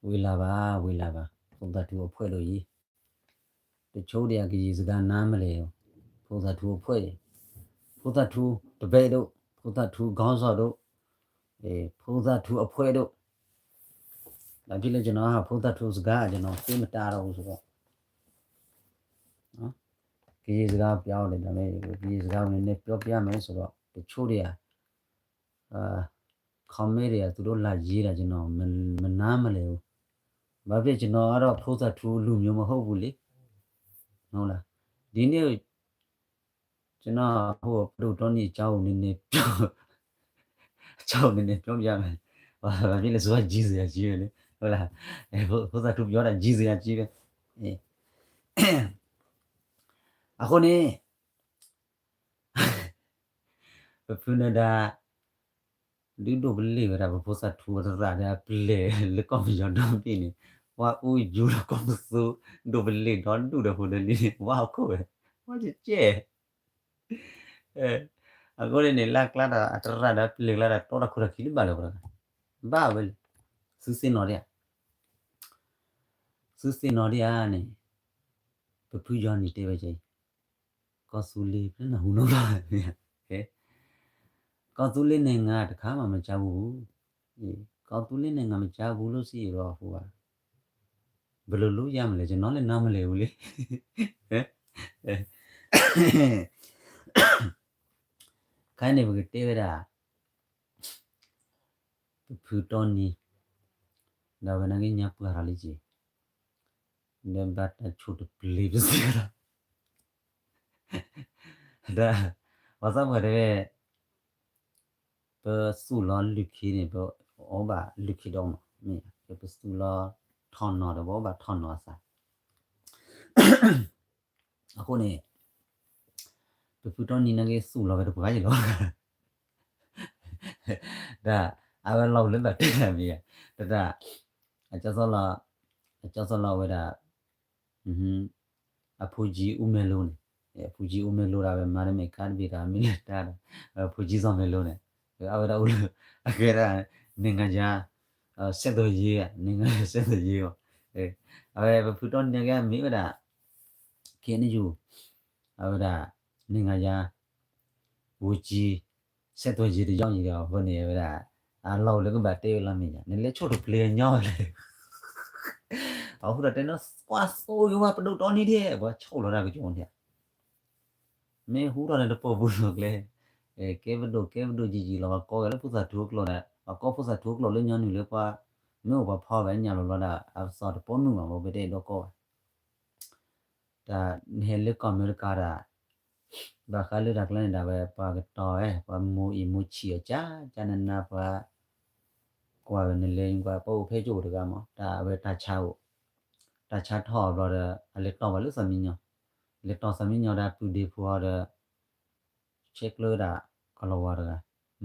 ဝံၤလၢ်ဘၣ်, ဝံၤလၢ်ဘၣ်, ဖိသၣ်ထူအဖှဲးဒိၣ်အံၤ, တဆိဒံးဧါ ကယံာ်စှၤနါမလဲၣ်, ဖိသၣ်ထူအဖှဲးအံၤ, ဖိသၣ်ထူတပဲဒိၣ်, ဖိသၣ်ထူကီၢ်စီၣ်ဒိၣ်, ဖိသၣ်ထူအဖှဲးဒိၣ်, ဒီးဖဲလၢကနီၤဟးဖိသၣ်ထူစှၤ ကနီၤသ့မတၤဒီးအူစ့ၢ်ကီး, ကယံာ်စှၤပျါအီၤဒီး ကယံာ်စှၤန့ၣ် နဲပြောပြမယ်ဆိုတော့ တဆိဒံးဧါ comment ဒံး သူတို့လာရေးတာ ကျွန်တော် မနားမလည်ဘူး, ဘာဖြစ် ကျွန်တော်ကတော့ ဖိသၣ်ထူလူမျိုးမဟုတ်ဘူးလေ, ဟုတ်လား, ဒီနေ့ ကျွန်တော် ဟို ပဒိၣ်တောနံၤအကြောင်းကို နည်းနည်းပြော အကြောင်းကို နည်းနည်းပြောပြမယ်, ဘာဖြစ်လဲဆိုတော့ ကြီးစရာကြီးပဲလေ, ဟုတ်လား, ဖိသၣ်ထူပြောတာ ကြီးစရာကြီးပဲ, အဃိန့ၣ် ပဖုနဒါ ဒုးဒိၣ်ပလ့ၢ်ဝဲဒၣ် ပဖိသၣ်ထူအတရၣ်ဒီးအပျဲၢ် လၢကီၢ်ပယီၤဒီဘ့ၣ်န့ၣ်, ပှၤအူယူၤလၢကီၢ်ပသူ ဒိၣ်ပလ့ၢ်ဒီဒူၣ်ဒီးဖိဒၢလံန့ၣ် ဝါအခိၣ်ဝဲ, ဝါကဲကဲ, အဃိန့ၣ်န့ၣ် လၢကျါဒီးအတရၣ်ဒီးအပျဲၢ်ကျါဒီး တီတၢ်ခိၣ်တၢ်ခံလၢဘၣ်လၢပှၤတဂၤ, ဘၣ်ဝဲလံ, သုသ့ၣ်နီၣ်ဒံးဧါ, သုသ့ၣ်နီၣ်ဒံးဧါန့ၣ်, ပဖုယီၤနံၤတဲဝဲကဲအံၤ, ကီၢ်သူလ့ၤ ဖဲနၢ်ဟူနီၢ်ဘၣ်, ကီၢ်သူလ့ၤ နိုင်ငံ တခါမှ မကြားဘူးဘူး, ကီၢ်သူလ့ၤ နိုင်ငံ မကြားဘူးလို့ ရှိရင်တော့ ဟိုပါ, ဘယ်လိုလုပ်ရမလဲ ကျွန်တော်လည်း နားမလည်ဘူးလေ, ခဲအံၤန့ၣ် ပကတဲဝဲဒၣ် ပဖုတီနံၤ, ဒီးဝဲနာ်က့ ညါပှၢ်ထီၣ်လံက့ၤ, ဒီးဘၣ်တၢ်ဆိၣ်တပျ့ၤပစံးဒီး, ဒီး ပှၤသးပှၢ်တဲဝဲ ပသူၣ်လီၤလုၢ်ခံန့ၣ် ပအီၣ်ဘၣ်လုၢ်ခံဒီးမး, မ့ၢ် ပသူၣ်လီၤထီၣ်နီၤဒီး ပအီၣ်ဘၣ်ထီၣ်နီၤအသး အဃိန့ၣ် ပဖုတီနံၤနာ်က့ သူၣ်လီၤဝဲတပှၤယံၤလီၤ, ဒီးအဝဲလီၤလၢဘၣ်တဲတၢ်မ့ၢ်ဧါ, တဒၣ် အကၠီသီလီၤ, အကၠီသီလီၤဝဲဒၣ် အဖိကၠံအူမဲလိန့ၣ်, အဖိကၠံအူမဲလိဒီး အဝဲမၤတမ့ၢ်ခါတဘ့ၣ်ဒီး အမ့ၢ်လၢတၢ်ဒီး အဖိကၠံစီၤမဲလိန့ၣ်, အဝဲဒၣ်အိၣ်လၢ အကဲဒၣ် နိုင်ငံခြား ဆက်သွယ်ရေး, နိုင်ငံခြား ဆက်သွယ်ရေး အီၤ, အဝဲပဖုတီနံၤနာ်က့ မ့ၢ်ဝဲဒၣ် KNU အဝဲဒၣ် နိုင်ငံခြား ဝန်ကြီး ဆက်သွယ်ရေး တယောက်အံၤဒီး အဃိန့ၣ် အဝဲဒၣ် အလီၢ်အိၣ်လၢကဘၣ်တဲဝဲလီၤမ့ၢ်ညါ နလဲၤဆိၣ်တပျ့ၤညီဝဲလဲၣ်, အဃိဒီးတဲနီၤ ကွၢ်သိယိၤဝါပဒိၣ်တီနံၤဒဲး ပှၤဆိၣ်လီၤတၢ်ကစီၣ်န့ၣ် မ့ၢ်ဟူထီၣ်န့ၣ်တပိာ်ပူၤလီၤကျဲ, ကဲပဒိၣ်ကဲပဒိၣ်ယံာ်ယံာ်လီၤ ပှၤကိးဝဲလၢဖိသၣ်ထူအကျိာ်န့ၣ် ပှၤကိးဖိသၣ်ထူအကျိာ်လၢညီနုၢ်လၢပှၤ မ့ၢ်အိၣ်ပှၤဖီဘၣ်ညၣ်လီၤလီၤဒီး အသီတပိာ်မုၣ်ဘၣ် ပတဲဒီးကိးဘၣ် တၢ်နဟဲလၢကီၢ်အမဲရကၤဒီး ဘၣ်ဃးလၢတၢ်ကျါန့ၣ်ဒၣ်ဝဲ ပှၤကတီၤဝဲ ပှၤမိၢ်အံၤမိၢ်ဆံးအီၤ ကၠါကၠါနးနး ပှၤ ကွၢ်ဝဲနလဲၤကွၢ် ပအိၣ်ဖဲကၠိၣ်တဂၤမး တၢ်ဝဲတၢ်ဆါအိၣ် တၢ်ဆါထီၣ်ဘျီဒီး အလဲၤတီၢ်ဘၣ်လၢသးမံညီ လဲၤတီၢ်သးမံညီဒီး ပုၢ်ဒ့ဖိအီၤဒီး ဆဲးကျၢဝဲဒၣ် ကီၢ်လီၤဝါတဂၤ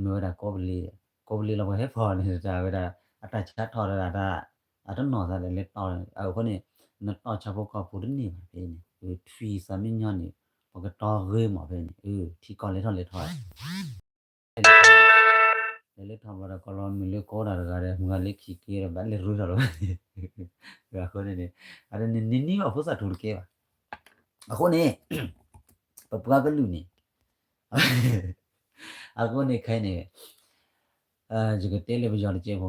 မ့ၢ်ဝဲဒၣ်ကိးပလ့ၤ ကိးပလ့ၤလီၤပှၤဟဲဖီၣ်န့ၣ် တၢ်ဝဲဒၣ် အတၢ်ဆါထီၣ်တဂၤတၢ် အတနီၢ်သးဒီးလဲၤတီၢ် အဃိန့ၣ် နတီၢ်ဆါဖိကီၢ်ဖိတန့ၢ်ဘၣ်ဖဲန့ၣ် ထွံၣ်သးမံညီန့ၣ် ပကတီၢ်ဂ့ၤမးဖဲန့ၣ် ထံကီၢ်လဲၤထီၣ်လဲၤထီၣ် လဲၤလဲၤထီၣ်ဘျီဒီး ကီၢ်လီၤမုၢ်လၢကိးတၢ်တဂၤဒီး မုၢ်ဂၤလၢခံက့ဒီး ဘၣ်လဲၤရူထီၣ်လီၤ အဃိန့ၣ် အတနံၤနံၤဘၣ်ဖိသၣ်ထူတကဲဘၣ် အဃိန့ၣ် ပပှၤကလုာ်န့ၣ် အဃိန့ၣ်ခဲအံၤန့ၣ် ယကတဲလၢပယီၤတကဲဖိ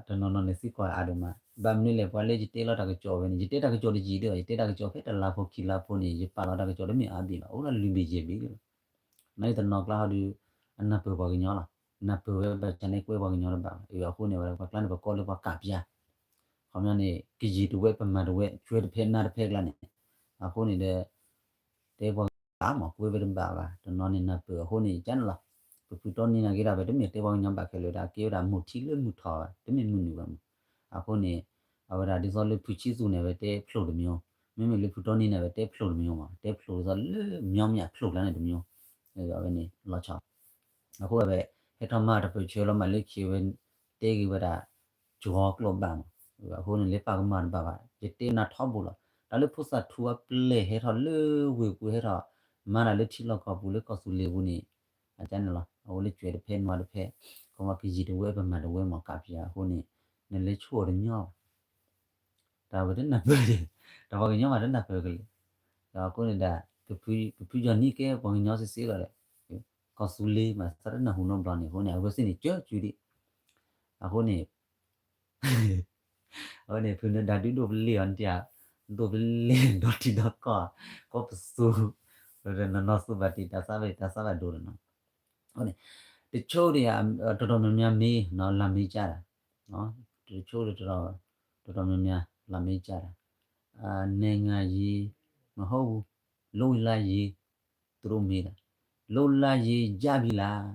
တနီၤနီၤန့ၣ်သံကွၢ်အါဒိၣ်မး ဘၣ်မနုၤလဲၣ် ပှၤလၢယတဲလီၤတၢ်ကစီၣ်ဝဲန့ၣ် ယတဲတၢ်ကစီၣ်တယံာ်ဒံးဘၣ် ယတဲတၢ်ကစီၣ်ဖဲတလါဖိခံလါဖိန့ၣ် ယပာ်လီၤတၢ်ကစီၣ်တမ့ၢ်အါဘ့ၣ်ဘၣ် အိၣ်ဒီးလွံၢ်ဘ့ၣ်ယဲၢ်ဘ့ၣ်ဒံးဘၣ် နာ်ယတနီၤကျါဟီဒုး အနၢ်ပၢၢ်ပှၤကညီလီၤ နၢ်ပၢၢ်ဝဲဘၣ်ဆၣ်န့ၣ်ကွဲပှၤကညီတဘၣ်ဘၣ် အဃိန့ၣ်ဝဲပှၤကျါန့ၣ် ပကိးလၢပှၤကးပျါ ခီပညီန့ၣ် ကယံာ်တဝဲပမၤတဝဲ ကွဲတဖဲနါတဖဲကျါန့ၣ် အဃိန့ၣ်ဒီး တဲပှၤကညီဘၣ်မး ကွဲဝဲတဘၣ်ဘၣ် တနီၤန့ၣ်နၢ်ပၢၢ်အဃိန့ၣ် ကန့ၣ်လီၤ ပဖုတီနံၤနာ်က့ဒီး ပတမ့ၢ်တဲပှၤကညီဘၣ်ခဲလၢာ်ဒီး ကဲဝဲဒၣ်မိၢ်ထံလၢမုၢ်ထီၣ်ဘၣ် တမ့ၢ်မုၢ်နုာ်ဘၣ်မး အဃိန့ၣ် အဝဲဒၣ်ဒ်သိးလၢဖုဆံသူးန့ၣ် အဝဲတဲဖျိးတမျိုး မ့မ့ၢ်လၢဖုတီနံၤန့ၣ် အဝဲတဲဖျိးတမျိုးမး တဲဖျိးဒ်သိးလၢ မျိုးမ့ၢ်အဖျိးကျါန့ၣ်တမျိုး အဝဲန့ၣ် လီၤဆီ အဃိဝဲ ဟဲထီၣ်မၤတပၢၢ်ဆၢလီၤမးလၢခံဝဲ တဲဂ့ၤဝဲဒၣ် ကၠီကျိာ်ဘၣ်မး အဃိန့ၣ် လၢပာ်ကမၣ်တဘၣ်ဘၣ် ယတဲနၤထီဘိလီၤ တၢ်လၢဖိသၣ်ထူအပျဲၢ်ဟဲထီၣ်လၢဝ့ၢ်ပူၤဟဲထီၣ် မၤတၢ်လၢထံလီၢ်ကီၢ်ပူၤလၢကီၢ်သူလ့ၤပူၤန့ၣ် အကန့ၣ်လီၤ အအိၣ်လၢကွဲတဖဲနွၤတဖဲ ကမၤကယံာ်တဝဲပမၤတဝဲမးကးပျါအဃိန့ၣ် နလဲၤဆိၣ်အီၤတညီဘၣ်. တၢ်ဝဲတနၢ်ပၢၢ်ဒံး, တၢ်ပှၤကညီမးတနၢ်ပၢၢ်ကလဲာ်. ဒီးအဃိန့ၣ်ဒီး ပဖုကၠီၤနံၣ်ကဲပှၤကညီစ့ၢ်စ့ၢ်လီၤဒီး ကီၢ်သူလ့ၤမးသးတနၢ်ဟူနီတဘျီန့ၣ် အဃိန့ၣ် အဝဲသ့ၣ်န့ၣ် ကၢကၢဒံး. အဃိန့ၣ် အဝဲန့ၣ် ဖုနၢၤဒါဒုးဒိၣ်ပလ့ၢ်အီၤန့ၣ်တဧါ, ဒိၣ်ပလ့ၢ်ဒီတံၤဒီကီၢ်, ကီၢ်ပသူ, နီၢ်နီၢ်သူဘၣ်တံၢ် တၢ်သးဘၣ်တံၢ် တၢ်သးဘၣ်ဒိလီၤနီၤ. အဃိန့ၣ် တဆိဒံးဧါ, တီတီမံၤမံၤမ့ၢ်နီၤ လၢမ့ၢ်ကၢ်တၢ်, တဆိဒံး တီတီမံၤမံၤ လၢမ့ၢ်ကၢ်တၢ်, နိုင်ငံရေးမဟုတ်ဘူး, လုပ်လာရေး သူတို့မေးတာ, လုပ်လာရေးရပြီလား,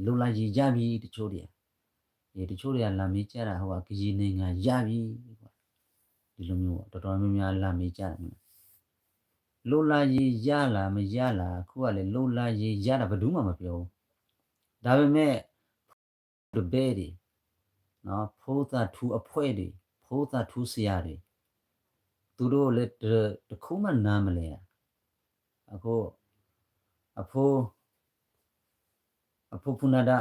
လုပ်လာရေးရပြီ တဆိဒံးဧါ, တဆိဒံးဧါ လၢမ့ၢ်ကၢ်တၢ် ဟိက ကရင်နိုင်ငံရပြီ, ဒီလိုမျိုးပေါ့ တီတီမံၤမံၤ လၢမ့ၢ်ကၢ်တၢ် လုပ်လာရေးရလား မရလား အခုကလဲၤ လုပ်လာရေးရတာ ဘယ်သူမှမပြောဘူး. ဒါပေမဲ့ ဖိသၣ်ထူတဘဲၣ်တွေ, ဖိသၣ်ထူအဖွဲ့တွေ, ဖိသၣ်ထူဆရာတွေ, သူတို့လည်းတခုမှနားမလည်တာ. အခု အဖိ အဖိဖုနဒါ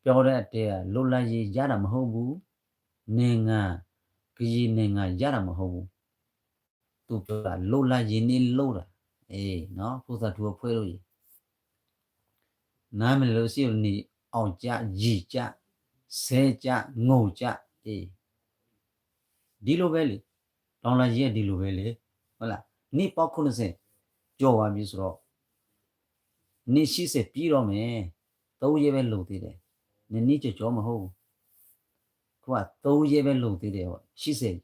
ပြောတဲ့အထဲ လုပ်လာရေးရတာမဟုတ်ဘူး, နိုင်ငံ ကရင်နိုင်ငံရတာမဟုတ်ဘူး. သူပြောတာ လုပ်လာရေးနဲ့လုပ်တာ. အေးနော် ဖိသၣ်ထူအဖွဲ့တို့ရေ နားမလည်လို့ရှိရင် နေအောင်ကြ ရေကြ ဆဲကြ ငိုကြ အေး ဒီလိုပဲလေ, တော်လှန်ရေးကဒီလိုပဲလေ, ဟုတ်လား, နှစ်ပေါင်းခုနှစ်ဆယ်ကျော်သွားပြီဆိုတော့, နှစ်ရှစ်ဆယ်ပြည့်တော့မယ်, သုံးရက်ပဲလိုသေးတယ်, နှစ်နှစ်ကျော်ကျော်မဟုတ်ဘူး, အခုကသုံးရက်ပဲလိုသေးတယ်, ရှစ်ဆယ်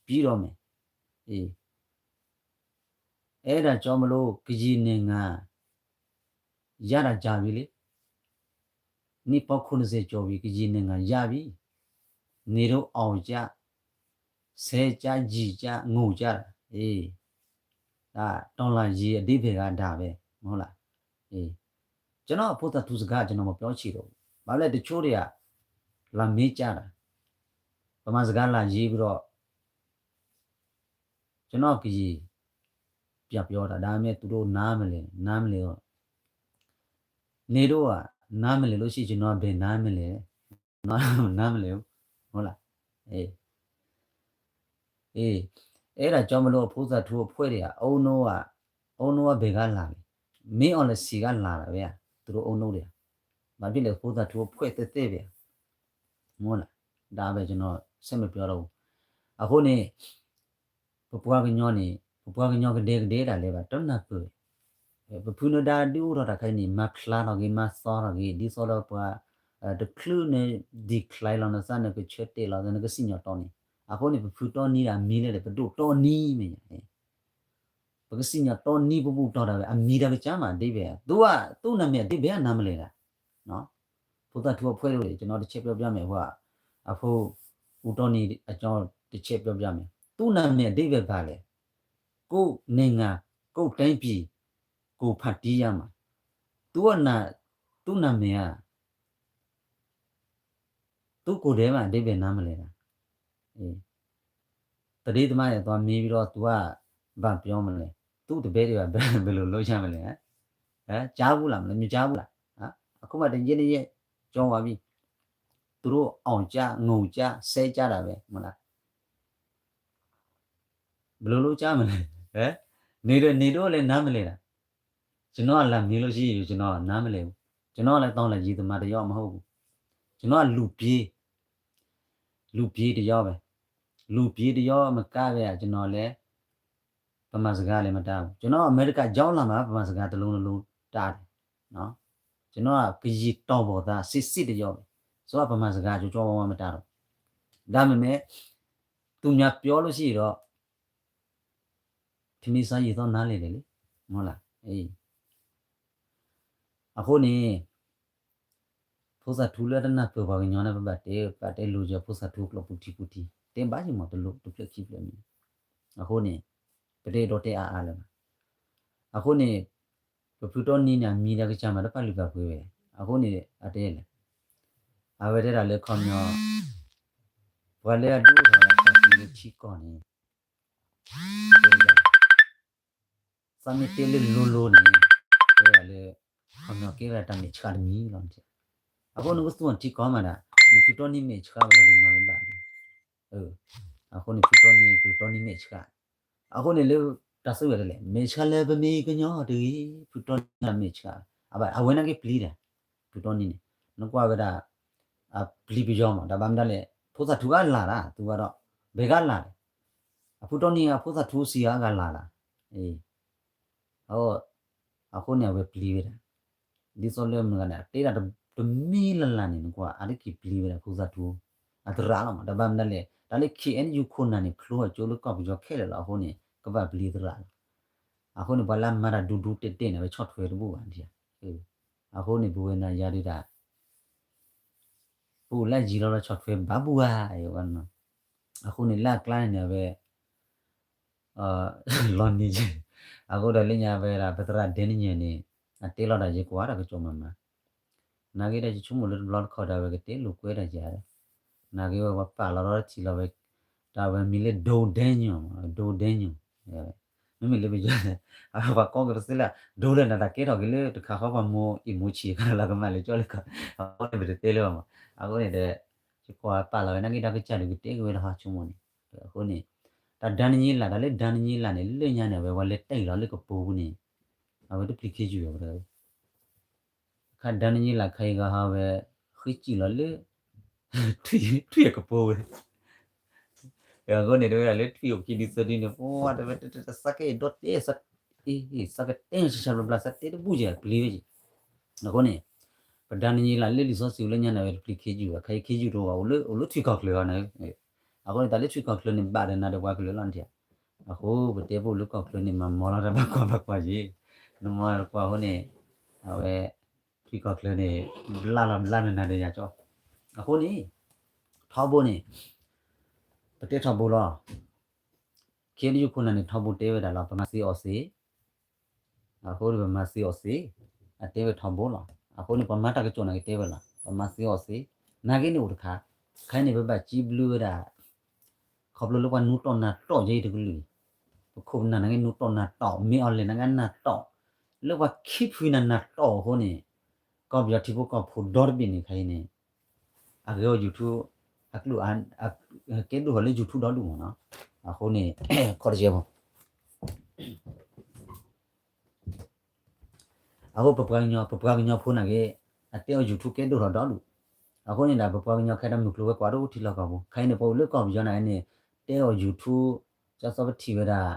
ပြည့်တော့မယ်, အေး အဲ့ဒါကြောင့်မလို့ ကရင်နိုင်ငံ ရတာကြာပြီလေ, နှစ်ပေါင်းခုနှစ်ဆယ်ကျော်ပြီ, ကရင်နိုင်ငံရပြီ, နေတော့အောင်ကြ ဆဲကြ ရေကြ ငိုကြတာ, အေး ဒါတော်လှန်ရေးအဓိပ္ပာယ်ကဒါပဲ မဟုတ်လား. အေး ကျွန်တော်အဖိသၣ်ထူစကား ကျွန်တော်မပြောချင်တော့ဘူး, ဘာလို့လဲ တချို့တွေက လာမေးကြတာ, ဗမာစကားလာရေးပြီးတော့ ကျွန်တော်ကရင် ပြန်ပြောတာ, ဒါပေမဲ့သူတို့နားမလည်, နားမလည်တော့, နေတော့က နားမလည်လို့ရှိရင် ကျွန်တော်ဘယ်နားမလဲ, ကျွန်တော်နားမလဲဘူး, ဟုတ်လား. အေး အေး အဲ့ဒါကြောင့်မလို့ အဖိသၣ်ထူအဖွဲ့တွေက အုန်းနိက အုန်းနိက ဘယ်ကလာလဲ, မင်းအောင်လှိုင်ဆီက လာတာပဲ, သူတို့အုန်းနိတွေက, ဘာဖြစ်လဲ အဖိသၣ်ထူအဖွဲ့သက်သက်ပဲ, ဟုတ်လား. ဒါပဲ ကျွန်တော်ဆက်မပြောတော့ဘူး. အခုန့ၣ် ပပှၤကညီန့ၣ် ပပှၤကညီကဒဲကဒဲဒၣ်လဲာ်ဘၣ် တနၢ်ပၢၢ်, ပဖုနဒါဒုးအိၣ်ထီၣ်တၢ်ခဲအံၤန့ၣ် မၤဖျါထီၣ်က့ၤ မၤသီထီၣ်က့ၤ ဒ်သိးဒီးပှၤ တချုးန့ၣ် decline လီၤနသး နကဆၢတဲာ်လီၤ နကစံၣ်ညီၣ်တီန့ၣ်, အဃိန့ၣ် ပဖုတီနံဒၣ်အမံၤလဲၣ်ဒီး ပဒိၣ်တီနံမ့ၢ်ညါ, ပကစံၣ်ညီၣ်တီနံပဘူၣ်တီၢ်တၢ်ဝဲ အမံၤတၢ်ကစၢ်မး အဓိပ္ပာယ်, သူက သူ့နာမည်အဓိပ္ပာယ် နားမလည်တာ. ဖိသၣ်ထူအဖွဲ့တို့ ကျွန်တော်တစ်ချက်ပြောပြမယ်, ဟိုက အဖိ ဦးတီနံအကြောင်း တစ်ချက်ပြောပြမယ်. သူ့နာမည်အဓိပ္ပာယ်ဘာလဲ, ကိုယ့်နိုင်ငံ ကိုယ့်တိုင်းပြည် ကိုယ်ဖန်တီးရမှာ. သူ့အနာ သူ့နာမည်က သူကိုယ်တည်းမှာ အဓိပ္ပာယ်နားမလည်တာ. အေး သတင်းသမားတွေ သွားမေးပြီးတော့ သူက ဘာပြောမလဲ, သူ့တပည့်တွေက ဘယ်လိုလုပ်ကြမလဲ, ဟမ်, ကြားဘူးလား မလဲ, မကြားဘူးလား, ဟမ်, အခုမှ တစ်ရက်နှစ်ရက် ကျော်သွားပြီ, သူတို့ အောင်ကြ ငိုကြ ဆဲကြတာပဲ မဟုတ်လား. ဘယ်လိုလုပ်ကြမလဲ, ဟမ်, နေတော့ နေတော့လည်း နားမလည်တာ. ကျွန်တော်က လာမေးလို့ရှိရင် ကျွန်တော်နားမလည်ဘူး. ကျွန်တော်လည်း တော်လှန်ရေးသမားတစ်ယောက်မဟုတ်ဘူး. ကျွန်တော်က လူပြေး, လူပြေးတစ်ယောက်ပဲ. လူပြေးတစ်ယောက်မကပဲ ကျွန်တော်လည်း ဗမာစကားလည်းမတတ်ဘူး. ကျွန်တော် အမေရိကရောက်လာမှ ဗမာစကားတစ်လုံးနှစ်လုံးတတ်တယ်. နော်, ကျွန်တော်က ကရင်တောင်ပေါ်သား စစ်စစ်တစ်ယောက်ပဲ. ဆိုတော့ ဗမာစကား ကျကျဝဝမတတ်တော့ဘူး. ဒါပေမဲ့ သူများပြောလို့ရှိရင်တော့ ထမင်းစားရေသောက် နားလည်တယ်လေ, မဟုတ်လား. အေး အဃိန့ၣ် ဖိသၣ်ထူလၢတနၢ်ပၢၢ်ပှၤကညီန့ၣ် ပဘၣ်တဲ ပဘၣ်တဲလိၤစၢၤ ဖိသၣ်ထူကျိာ်ပူၤထံပူၤထံ, တဲဘၣ်ယံၤမး တလိၣ်တဖျၢၣ်ခံဖျၢၣ်မံၤ. အဃိန့ၣ် ပတဲဒီးတဲအါအါလၢၤဘၣ်. အဃိန့ၣ် ပဖုတီနံန့ၣ် အမံၤဒီးကစၢ်မး တပာ်လုၢ်ပာ်ပှ့ၤဝဲ. အဃိန့ၣ် အတဲလဲၣ်, အဝဲတဲဒၣ်လၢခီပညီ ပှၤလၢအဒုးအိၣ်ထီၣ်ဝဲဒၣ် ခီၣ်စံၣ်လၢထံကီၢ်န့ၣ် သးမ့ၢ်တဲလၢလိၤလိၤန့ၣ် တဲဝဲဒၣ်လၢ ခီပညီကဲဝဲဒၣ်တၢ်မဲာ်ဆှးတမံၤလီၤ. အဃိနကသူၣ်ထံကီၢ်မးဒၣ် နဖုတီနံၤမဲာ်ဆှးဝဲဒီးမၤဘၣ်, အဃိန့ၣ် ဖုတီနံၤ ဖုတီနံၤမဲာ်ဆှး, အဃိန့ၣ်လၢ တၢ်စုဝဲဒၣ်လဲၣ် မဲာ်ဆှးလၢပမ့ၢ်ကညီတဂ့ၤ, ဖုတီနံၤမဲာ်ဆှး, အဝဲနာ်က့ပျံၤတၢ်, ဖုတီနံၤန့ၣ် နကွၢ်ဝဲဒၣ် အပျံၤပယီၤမး တၢ်ဘၣ်မတၤလဲၣ် ဖိသၣ်ထူကလၢ်တၢ် သူဘၣ်ဒီး ဘဲကလၢ်လဲၣ်, အဖုတီနံၤအဖိသၣ်ထူစံးအါဂၤလၢ်တၢ်, အဃိန့ၣ် အဝဲပျံၤဝဲဒၣ်, ဒ်သိးလၢမုၢ်ဂၤန့ၣ် အတဲဒၣ်တမံၤလၢ်လၢ်န့ၣ် နကွၢ် အါတက့ၢ်ပျံၤဝဲဒၣ်ဖိသၣ်ထူ, အသရၣ်လီၤမး တၢ်ဘၣ်မတၤလဲၣ် တၢ်လၢ ခ့ၣ်အဲၣ်ယူၣ်ခိၣ်နၢ်န့ၣ် ဖျိအကၠိလၢကီၢ်ပယီၤခဲလၢာ်လီၤ အဃိန့ၣ် ကဘၣ်ပျံၤသရၣ်လီၤ, အဃိန့ၣ် ပှၤလၢအမၤတၢ်ဒူဒူတဲာ်တဲာ်န့ၣ် အဝဲဆီၣ်ထွဲတဘူၣ်ဘၣ်, အဃိန့ၣ် ပဝဲနၤယၤဒုးတၢ် ပအိၣ်လၢယံၤလီၤလီၤဆီၣ်ထွဲဘၣ်ဘူၣ်ဧါ, အဃိန့ၣ်လၢအကျါန့ၣ်န့ၣ် အဝဲ လီၤနံၤ, အဃိဒီးလၢညါဝဲဒၣ် ပသရၣ်ဒဲနညၣ်န့ၣ် အတဲလီၤတၢ်ယဲၢ်ကွၢ်တၢ်ကစီၣ်မးမး, နာ်က့ဒီးယဆိကမိၣ်လၢတဘျီတခီၣ်ဒီး အဝဲကတဲလိာ်ကွဲတၢ်ယၤ, နာ်က့ဝဲပှၤပာ်လီၤဒီးထံၣ်လီၤဝဲ, တၢ်ဝဲမံၤလၢ ဒိဒဲညိၣ်, ဒိဒဲညိၣ်, မ့မ့ၢ်လၢပယီၤန့ၣ် အဝဲပှၤကိးက့ၤပသ့လၢ ဒိလၢနတၢ်ကဲထီၣ်က့ၤလၢတခါဃီပှၤမိၢ်အ့ၣ်မိၢ်ဆံးခါလၢကမၣ်လၢကၠီလၢခီ, အဃိန့ၣ်ပတတဲလၢၤဘၣ်မး, အဃိန့ၣ်ဒီး ယကွၢ်ပာ်လီၤဝဲနာ်က့ဒီးကစၢ်ဒုးကတဲက့ၤဝဲတဟီဆိကမိၣ်န့ၣ်, အဃိန့ၣ် တၢ်ဒၣ်နညံလၢ် တၢ်လၢဒၣ်နညံလၢ်န့ၣ် လၢညါန့ၣ် အဝဲဝဲလဲၤတဲာ်လီၤလၢကပိာ်ပူၤန့ၣ်, အဝဲတပျံၤခ့ယုၢ်ဝဲတဂၤ, ခါဒၣ်နညံလၢ်ခါအံၤဂၤဟီဝဲ ဃ့စံၣ်လီၤလၢ ထွံၣ်အကပိာ်ဝဲ, အဃိန့ၣ် တဝဲဒၣ်လၢထွံၣ်အိၣ်ခံဒုသၢဒုန့ၣ် ပှၤတဝဲ စးကအဲၣ်ဒိးတဲ စးကတဲဆၢဆၢဘျါဘျါ စးတဲတဘူၣ်ကဲ ပျံၤဝဲက့ၤ, အဃိန့ၣ် ပဒၣ်နညံလၢ်လၢလံာ်စီဆှံလၢညါန့ၣ် အဝဲတပျံၤခ့ယုၢ်ဘၣ်, ခါအံၤခ့ယုၢ်တအိၣ်ဘၣ် အိၣ်လၢ အိၣ်လၢထွံၣ်ခီၣ်ချၢအီၤန့ၣ်, အဃိန့ၣ် တၢ်လၢထွံၣ်ခီၣ်ချၢန့ၣ်ဘၣ်ဒီးနၤဒီးပှၤကလုာ်လီၤနထံၣ်ဧါ, အဃိပတဲပအိၣ်လၢကီၢ်ချၢန့ၣ် မၤမီလီၤတၢ်ဘၣ်ကွၢ်ဘၣ်ကွၢ်ယ့ၣ်, နမီတကွၢ်အဃိန့ၣ် အဝဲ ထွံၣ်ခီၣ်ချၢန့ၣ် ဘျါလီၤဘျါနၤဒီးယၤကၠီ, အဃိန့ၣ် ထီဘိန့ၣ် ပတဲထီဘိလီၤ, ခ့ယုၢ်ခိၣ်နၢ်န့ၣ် ထီဘိတဲဝဲဒၣ်လီၤ ပမၤစ့အီၤစ့ အဃိဒီးပမၤစ့အီၤစ့, အတဲဝဲထီဘိလီၤ. အဃိန့ၣ် ပှၤမၤတၢ်ကစီၣ်နာ်က့တဲဝဲလီၤ ပမၤစ့အီၤစ့, နာ်က့န့ၣ်အိၣ်တခါ, ခဲအံၤန့ၣ် ပဘၣ်စံးဘျုးဝဲဒၣ် ခီဖျိလၢပှၤနူတီၢ်နၢ်တီၢ်ယဲအံၤတကလုာ်, ပခိၣ်ပနၢ်နာ်က့နူတီၢ်နၢ်တီၢ်, မ့ၢ်အီၤလဲၣ်နာ်က့နၢ်တီၢ်, လၢပှၤခံဖုနၢ်နၢ်တီၢ်အဃိန့ၣ်, ကီၢ်ပယီၤထံဖိကီၢ်ဖိဒီတဘ့ၣ်န့ၣ် ခဲအံၤန့ၣ် အဂ့ၤအီၤ YouTube အကလုၢ် ကဲဒိၣ်ထီၣ်လၢ YouTube ဒီဒူၣ်မးနီၤ, အဃိန့ၣ် ခီတကဲမး အဃိပပှၤကညီ ပပှၤကညီဖိနာ်က့ အတဲအီၤ YouTube ကဲဒိၣ်ထီၣ်ဒီဒူၣ်, အဃိန့ၣ်ဒီး ပပှၤကညီခဲအံၤမုၢ်ကျိၤဝဲၤကွာ်တအိၣ်ထံလီၢ်ကီၢ်ပူၤ, ခဲအံၤန့ၣ် ပှၤအိၣ်လၢကီၢ်ပယီၤနာ်က့န့ၣ် တဲအီၤ YouTube, ကၢ်သီပထံၣ်ဝဲဒၣ်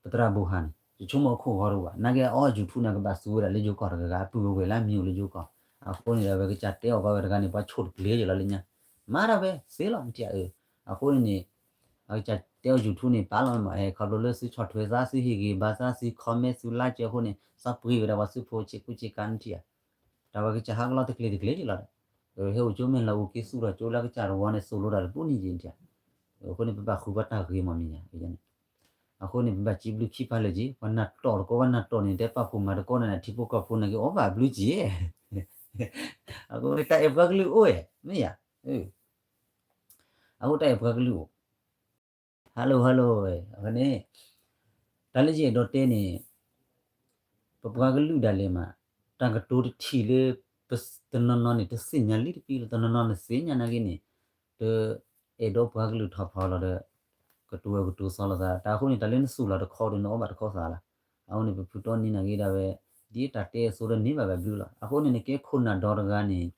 ပသရၣ်ဘိဟါန့ၣ် ယဆိကမိၣ်အခိၣ်ဂီၤတအိၣ်ဘၣ်, နာ်က့အီၤ YouTube န့ၣ် ကဘၣ်သူဝဲဒၣ်လၢယိၤကီၢ်တဂၤဂၤ အပုၢ်ဝဲဝဲၢ်လၢအမံၤအိၣ်လၢယိၤကီၢ်, အဃိန့ၣ်ဒီး အဝဲကစၢ်တဲအီၤဘၣ်ဝဲတဂၤန့ၣ် ပှၤဆိၣ်တကျဲယလီၤလၢညါ, မၤဒၣ်ဝဲသ့လီၤ နထံၣ်ဧါ, အဃိန့ၣ်န့ၣ် အကစၢ်တဲအီၤ YouTube န့ၣ် ပာ်လီၤမး ဟဲခီဖျိလၢသုဆီၣ်ထွဲသး သုဟ့ၣ်ဂ့ၤဘၣ်သး သု comment သု like အဃိန့ၣ် သးပှ့ၤဝဲဒၣ်ပှၤသုးဖိဆ့ကူဆ့ကၤ နထံၣ်ဧါ, တၢ်ဝဲကစၢ်ဟးကလီတကျ့ၤတကျ့ၤယလီၤဒီး ဟဲအိၣ်ကၠိမဲာ်လီၤအိၣ်က့ၤသူၣ်ထီၣ်ကၠိလၢကစၢ်တဝီန့ၣ် သိၣ်လိတၢ်တဘိနံၤယံၤ နထံၣ်ဧါ, အဃိန့ၣ် ပဘၣ်ဃုပှၤတၢ်ဂ့ၤမးမ့ၢ်ယါ အဃိန့ၣ် ပဘၣ်စံးဘျုးခံဖးလၢာ်က့ၤ ပှၤနၢ်တီၢ်တကိး ပှၤနၢ်တီၢ်န့ၣ် တဲပာ်ဖှိၣ်မၤတကိးန့ၣ် ထံဖိကီၢ်ဖိနာ်က့ အီၣ်ဘၣ်ဘျုးက့ၤ အဃိန့ၣ် တၢ်အဲၣ်ပှၤကလုာ်အိၣ်ဝဲ မ့ၢ်ယါ, အဃိတၢ်အဲၣ်ပှၤကလုာ်အိၣ် hello hello အဃိန့ၣ် တၢ်လၢယအဲၣ်ဒိးတဲန့ၣ် ပပှၤကလုာ်ဒၣ်လဲာ်မး တၢ်ကတိၤတထံၣ်လၢ တနီၤနီၤန့ၣ် တသ့ၣ်ညါလံတပံၤလီၤ တနီၤနီၤန့ၣ်သ့ၣ်ညါနာ်က့န့ၣ် တအဲၣ်ဒိးပှၤကလုာ်ထီၣ်ဖီလီၤဒီး ကတိၤဝဲကတိၤသီလိာ်သး တၢ်အဃိန့ၣ် တၢ်လၢနသူၣ်လီၤတခီဒီး နအီၣ်ဘၣ်တခီသးလီၤ. အဃိန့ၣ် ပဖုတီနံၤနာ်က့ဒၣ်ဝဲ ဒ်တၢ်တဲအသိးဒီးန့ၢ်ဘၣ်ဝဲဘျုးလီၤ. အဃိန့ၣ် နကဲခိၣ်နၢ်ဒီတဂၤန့ၣ်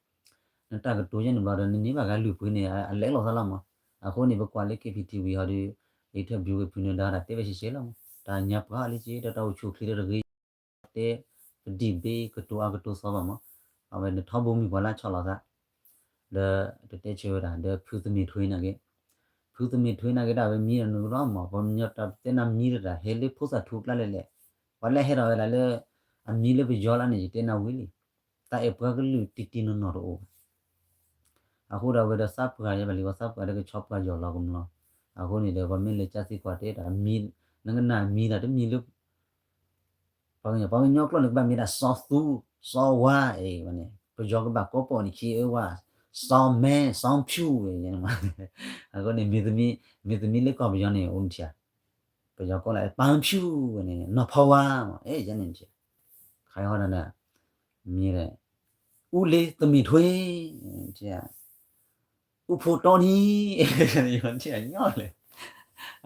နတၢ်ကတိၤယဲန့ၣ်ဘျီဒီး နန့ၢ်ဘၣ်ဂၤလုၢ်ပှ့ၤန့ၣ် အလဲၤလိာ်သးလီၤမး. အဃိန့ၣ် ပကွၢ်လၢ KPTV ဟီဒီး အံၤထၢၣ်ဘျုးဂ့ၤဖုန့ၣ်ဒါတၢ်တဲဝဲရှဲရှဲလီၤမး. တၢ်ညါပှၤလံက့ ဒီးတၢ်အိၣ်ဆူၣ်အိၣ်ချ့ဒီးတဂ့ၤ တဲ ပဒံးဘ့ကတိၤအါကတိၤသီဘၣ်မး. အဝဲန့ၣ်ထီဘိမံၤပှၤလၢဆီၣ်လီၤသး ဒီးတတဲဆၢဝဲဒၣ် ဒီးဖုသမ့ၢ်ထွ့နာ်က့ ဖုသမ့ၢ်ထွ့နာ်က့ဒၣ်ဝဲမံၤဒီးနကဒီးမး ပှၤကညီတၢ်တဲနၤမံၤတတၢ် ဟဲလၢဖိသၣ်ထူကျါလဲၣ်လဲၣ် ပှၤလၢဟဲထီၣ်ဝဲဒၣ်လၢ အမံၤလၢပယီၤလၢန့ၣ် ယတဲနၤဝံၤလံ တၢ်အဲၣ်ပှၤကလုာ်တံၢ်တံၢ်နီၢ်နီၢ်တအိၣ်ဘၣ်. အဃိဒီးအဝဲဒီးသးပှၢ်ယဲဘၣ်လံ ပှၤသးပှၢ်ဒီးကဆီပှၢ်ယီၤလီၤကမျီ. အဃိန့ၣ်ဒီး ပှၤမ့ၢ်လဲၤကၢသံကွၢ်တဲတၢ် နကနၣ်မံၤတၢ်တမံၤလၢ ပှၤကညီ ပှၤကညီကျိာ်န့ၣ် ကဘၣ်မ့ၢ်ဒၣ်စီၤသူ စီၤဝါ အံၤန့ၣ် ပယီၤကဘၣ်ကိးပီၣ်န့ၣ်ခံအၢဝါ စီၤမဲ စီၤဖၠူ အံၤန့ၣ်မး. အဃိန့ၣ် မ့ၢ်သမံ မ့ၢ်သမံလၢကီၢ်ပယီၤန့ၣ် အိၣ်နထံၣ်ဧါ ပယီၤကိးလၢ ပၢ်ဖၠူ ဝဲန့ၣ် နီၢ်ဖီဝါ မး အဲၣ်ယဲန့ၣ်နထံၣ် ခါအံၤဟီဒၣ်န့ၣ် မ့ၢ် ဦးလေးသမ့ၢ်ထွ့ ထံၣ်ဧါ အူဖိတီနံၤ, ညီလဲၣ်,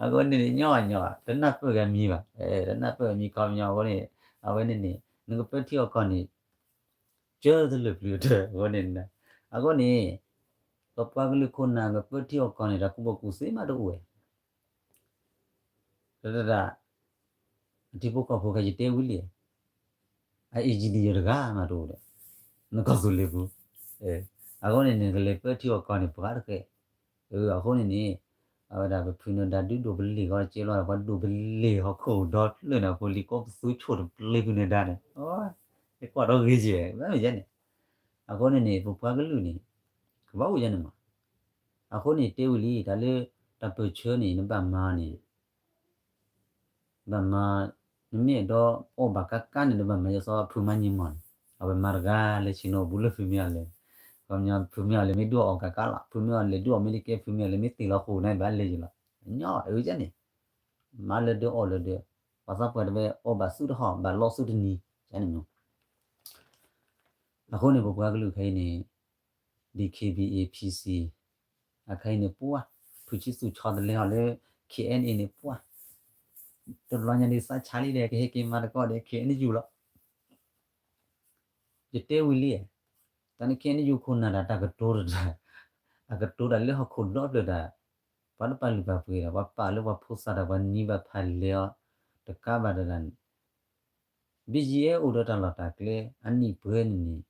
အဃိန့ၣ်န့ၣ် ညီညီ တနၢ်ပၢၢ်ဂ့ၤမံၤဘၣ်, တနၢ်ပၢၢ်ဂ့ၤမံၤခီပညီအဃိန့ၣ်, အဝဲန့ၣ်န့ၣ် နကပၢထံအီၣ်ကီၢ်န့ၣ် ကၢတလၢာ်ပျုၤတၢၢ်အဃိန့ၣ်, အဃိန့ၣ် ပပှၤကလုာ်ခိၣ်နၢ်ကပၢထံအီၣ်ကီၢ်န့ၣ် တၢ်ကူၣ်ဘၣ်ကူၣ်သ့မးတအိၣ်ဝဲ တဒၣ်, အထံဖိကီၢ်ဖိခဲအံၤယတဲဝံၤလံ, အ engineer တဂၤမးတအိၣ်ဒီး နကီၢ်သူလ့ၤပူၤ, အဃိန့ၣ် နကလဲၤပၢထံအီၣ်ကီၢ်န့ၣ် ပှၤတဃဲး, အဃိန့ၣ်န့ၣ် အဝဲဒၣ်ပဖုနၢၤဒါဒုးဒိးပလ့ၤဃီကဲလီၤ ပှၤဒိးပလ့ၤဟီၣ်ခိၣ်ဒီဖျၢၣ်န့ၣ် အဃိလံာ်ကိးပသူဆိၣ်တပျ့ၤဖုနၢၤဒါန့ၣ်, ယကွၢ်ဒီးဂ့ၤကဲ, ဘၣ်မ့ၢ်ယဲန့ၣ်, အဃိန့ၣ်န့ၣ် ပပှၤကလုာ်န့ၣ် ကဘၣ်အိၣ်ယဲန့ၣ်မး, အဃိန့ၣ်တဲဝံၤလံ တၢ်လၢ တၢ်ပၢၢ်ဆၢန့ၣ် နဘၣ်မၤန့ၣ် ဘၣ်မၤ, နမ့ၢ်အဲၣ်ဒိးအီၣ်ဘၣ်ကါကါန့ၣ် နဘၣ်မၤယဲစီၤဖုမါညံမီၢ်န့ၣ်, အဝဲမၤတဂၤလၢဆ့ၣ်နီၤပူၤလၢဖုမ့ၢ်အီၤလဲၣ်, ဖုမ့ၢ်အီၤလဲၤမ့ၢ်ဒုးအီၣ်ကါကါလီၤ, ဖုမ့ၢ်အီၤလဲၤဒုးအီၣ်မ့ၢ်တကဲ ဖုမ့ၢ်အီၤလဲၤမ့ၢ်သ့ၣ်လီၤဃိၤန့ၣ် ဘၣ်လဲၤယံၤလီၤ, ညီအၢကဲန့ၣ်, မၤလၢဒၢအီၣ်လၢဒၢ, ပှၤသးပှၢ်တဝဲအီၣ်ဘၣ်ဆူတဟီၣ် ဘၣ်လီဆူတနံၤ, ကန့ၣ်မ့ၢ် အဃိန့ၣ် ပပှၤကလုာ်ခဲအံၤန့ၣ် DKBA PC အခဲအံၤန့ၣ်ပှၢ်, ဖုဆံသူၣ်ဆီတလဲအီၤလၢ KNA န့ၣ်ပှၢ်, တဘျီညါဒ်သးဆါလံဒီး ကဟဲက့ၤမၤတကီၢ်ဒီး KNU လီၤ. ယတဲဝံၤလံ, တၢ်န့ၣ် KNU ခိၣ်နၢ်ဒၣ်တၢ်ကတိၤတတၢ်, အကတိၤတၢ်လၢဟီၣ်ခိၣ်ဒီဖျၢၣ်တၢ်, ပှၤတပာ်လုၢ်ပာ်ပှ့ၤဒီး ပှၤပာ်လၢပှၤဖိသၣ်ဒီးပှၤနံၤဘၣ်ဖးလဲၤအီၤ, တကးဘၣ်တဒၣ်န့ၣ် BGF အိၣ်ဒီးတၢ်လီၢ်တၢ်ကျဲ အနံၣ်ပှဲၤန့ၣ်န့ၣ်,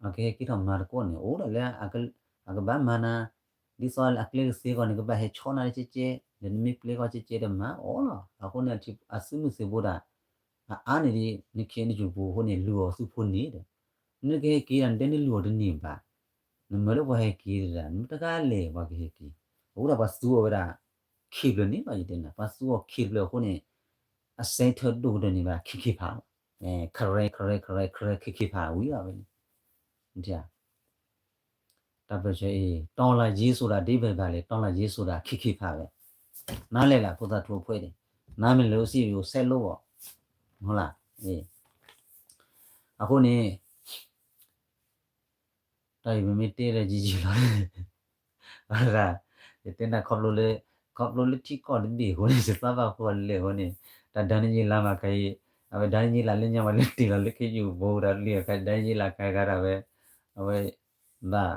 အကဟဲက့ၤထီၣ်မၤတကီၢ်န့ၣ် အိၣ်ဒၣ်လၢ အကဘၣ်မၤနၤ, ဒ်သိးအကျဲကသ့အဂီၢ်န့ၣ် ကဘၣ်ဟဲဆီနၤလၢကဲကဲ, ဒီးနမ့ၢ်ပျဲကီၢ်ကဲကဲဒီးမၤအီၤလီၤ. အဃိန့ၣ် အသုးမုၢ်သံၣ်ဘိဒၣ် အအါန့ၣ်ဒ် န KNU ပူၤအဃိန့ၣ် လူၤအီၤသုးဖိန့ၣ်ဒီး, နကဟဲက့ၤဒၣ်နတဲနလူၤအီၤတန့ၢ်ဘၣ်, နမၢလၢပှၤဟဲက့ၤတဒၣ် နမ့ၢ်တဂၤလဲၣ်ပှၤကဟဲက့ၤ, အဃိဒၣ်ပှၤသူအီၤဝဲဒၣ် ခံဖျၢၣ်န့ၣ်လီၤ ယတဲနၤ, ပှၤသူအီၤခံဖျၢၣ်အဃိန့ၣ် အစဲထၢၣ်ဒိၣ်ကတၢၢ်န့ၣ်ဘၣ် ခံခံဖးလီၤ. ခရဲ ခရဲ ခရဲ ခရဲ ခံခံဖးဝံၤလီၤဝဲန့ၣ်, တၢ်ပၢၢ်ဆၢအံၤ တော်လှန်ရေးဆိုတာ အဓိပ္ပာယ်ဘာလဲ တော်လှန်ရေးဆိုတာ ခံခံဖးဝဲ, နားလည်လား ဖိသၣ်ထူအဖှဲၣ်န့ၣ်, နားမ့ၢ်လၢအိၣ်စံး ယိၤဆဲးလိဝဲ, မ့ၢ်လၢ, အဃိန့ၣ် တၢ်အံၤပမ့ၢ်တဲလၢယံာ်ယံာ်လီၤ, ဝဲဒၣ်, ယတဲနၤခီဖျိလၢ, ခီဖျိလၢထံကီၢ်တဘ့ၣ်အဃိန့ၣ် ယသးဘၣ်ဃီလဲၣ်အဃိန့ၣ်, တၢ်ဒၤနံးယ့လးမၤခါအံၤ, အဝဲဒၤနံးယ့လးလၢညါဝဲလၢတ့ၢ်လီၤလၢ ခ့ယုၢ်ဘိဒၣ်လံအခါ ဒၤနံးယ့လးခါခါဒၣ်ဝဲ, အဝဲ, ဘၣ်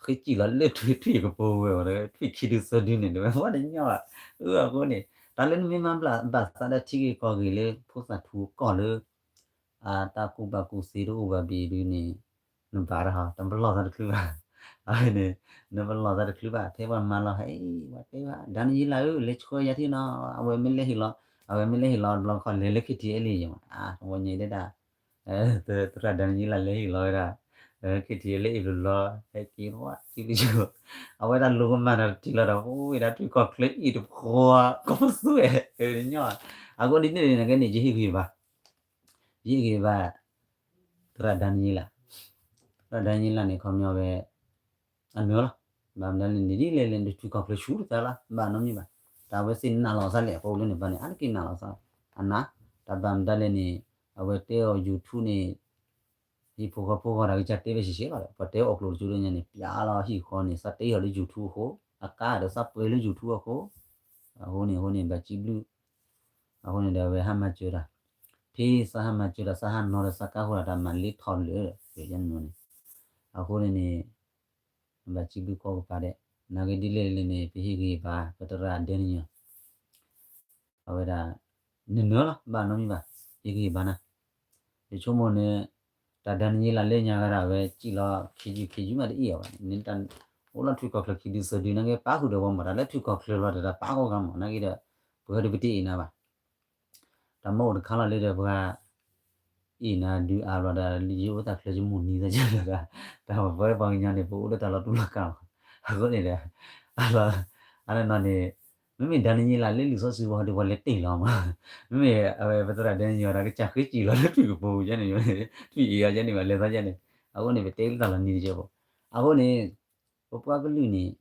ဃ့စံၣ်လီၤလၢထွံၣ်ထွံၣ်ကပိၤဝဲ ထွံၣ်ခံဒုသၢဒုန့ၣ် တဝဲဝဲတညီဘၣ်, အဃိန့ၣ် တၢ်လၢနမ့ၢ်မၤဘၣ်သးဒၣ်ထံဂ့ၢ်ကီၢ်ဂ့ၢ်လၢ ဖိသၣ်ထူကီၢ်လၢ အတၢ်ကူၣ်ဘၣ်ကူၣ်သ့တအိၣ်ဘၣ်ဘၣ်ဒုန့ၣ်, နဘၣ်တၢ်ဟီ တပလီၢ်သးတချုးဘၣ်, အဝဲန့ၣ်, နပလီၢ်သးတချုးဘၣ် ဖဲပှၤမၤလီၤဟဲအံၤ ပှၤတဲဘၣ် ဒၤနံးယ့လးဧၢ လဲၤဆှၢယၤထံနီၤ အဝဲမ့ၢ်လဲၤဟ့ၣ်လီၤ, အဝဲမ့ၢ်လဲၤဟ့ၣ်လီၤတဘျီခီလဲၤလၢ ခ့ထံအဲလ့ၣ်ယၤမး အဝဲညါဒၣ် သရၣ်ဒၤနံးယ့လးလဲၤဟ့ၣ်လီၤဝဲဒၣ်, ခ့ထံအဲလ့ၣ်အ့ၣ်ဘျီလီၤ ဟဲက့ၤဝဲ ထံလၢယိၤ, အဝဲဒၣ်လိၤကမၣ်ဒီးတထံၣ်လီၤဒီး အိၣ်ဝဲဒၣ်ထွံၣ်ကီၢ်ချၢအ့ၣ်တဖီ ကီၢ်ပသူဝဲ, တညီ, အဃိဒ်န့ၣ်န့ၣ် နကဲန့ၣ် ယဟ့ၣ်ဂံၢ်ဘါ, ယဟ့ၣ်ဂံၢ်ဘါ, သရၣ်ဒၤနံးယ့လး, သရၣ်ဒၤနံးယ့လးန့ၣ် ခီပညီဝဲ အနၢၤလီၤ, ဘၣ်မတၤလဲၣ်န့ၣ် ဒ်လဲၣ်လဲၣ်န့ၣ် ထွံၣ်ကီၢ်ချၢဆူၣ်တသးလီၤ ဘၣ်နီတမံၤဘၣ်, တၢ်ဝဲသ့ၣ်နာ်လီၤသးလဲၣ် အဃိလၢန့ၣ်ဘၣ်န့ၣ် အါတက့ၢ်နာ်လီၤသး, အနၢ်, တၢ်ဘၣ်မတၤလဲၣ်န့ၣ် အဝဲတဲအီၤ YouTube န့ၣ် ဟံၣ်ဖိဃီဖိဃီတၢ်ကစၢ်တဲဝဲရှဲရှဲလီၤဒီး ပှၤတဲအီၤကျိာ်တကၠိဒ်ညါန့ၣ် ပျးလီၤဟံၣ်ဃီန့ၣ် သးတဲအီၤလၢ YouTube အဃိ, အကါဒီးသးပှဲၤလၢ YouTube အဃိ, အဃိန့ၣ် အဃိန့ၣ် ဘၣ်စံးဘျုး, အဃိန့ၣ်ဒီးအဝဲဟးမၤစၢၤတၢ်, ဖဲသးဟးမၤစၢၤတၢ် သးဟးနီၤဒီးသးကါဃိဒီးတၢ်မၤလ့ထီၣ်လၢာ်ဒီး န့ၣ်, အဃိန့ၣ်န့ၣ် ဘၣ်စံးဘျုးကိးကပၤဒဲး, နာ်က့ဒ်လဲၣ်လဲၣ်န့ၣ် ပဟ့ၣ်ဂံၢ်ဘါ ပသရၣ်ဒဲနညိ အဝဲဒၣ် နနၢၤလီၤ ဘၣ်နီတမံၤဘၣ်, ဟ့ၣ်ဂံၢ်ဘါနၤ, ယဆိကမိၣ်န့ၣ် တၢ်ဒၤနံးယ့လးလၢညါဂၤဒၣ်ဝဲ စံၣ်လီၤ ခံယုၢ်ခံယုၢ်မးတအံၣ်အီၤဘၣ်န့ၣ်, အိၣ်လီၤထွံၣ်ကီၢ်ချၢခံဒုသၢဒု နာ်က့ပာ်ဃုာ်ဒီးဝဲမး တၢ်လၢထွံၣ်ကီၢ်ချၢလီၤတၢ်ပာ်ကီၢ်ဂၤမး နာ်က့ဒီး ပှၤဒီးပတအ့ၣ်နၤဘၣ် တၢ်မ့ၢ်အိၣ်တခါလီၤလၢဒီးပှၤ အ့ၣ်နၤဒုးအါဘျီဒီး ယအိၣ်တၢ်ချၢယမိၢ်နံၤသးယဲဒီး တၢ်ပဝဲပှၤကညီန့ၣ် ပအိၣ်လၢတၢ်လီၤတူာ်လီၤကာ်လီၤ. အဃိန့ၣ်ဒီး အလီၤ အနီၢ်နီၢ်န့ၣ် မ့မ့ၢ်ဒၣ်နညံလၢလံာ်စီဆှံဝဲဒီးပှၤလဲၤတ့ၢ်လီၤမး, မ့မ့ၢ်အဝဲပသရၣ်ဒၣ်နညံအီၤဒီး ကစၢ်ဃ့စံၣ်လီၤလၢထွံၣ်ကပိၤယဲန့ၣ်, ထွံၣ်အ့ၣ်အီၤယဲန့ၣ်ဘၣ် လဲၤသးယဲန့ၣ်, အဃိန့ၣ် ပတဲလၢတၢ်လီၤနံၤတကဲဘၣ်. အဃိန့ၣ် ပပှၤကလုာ်န့ၣ်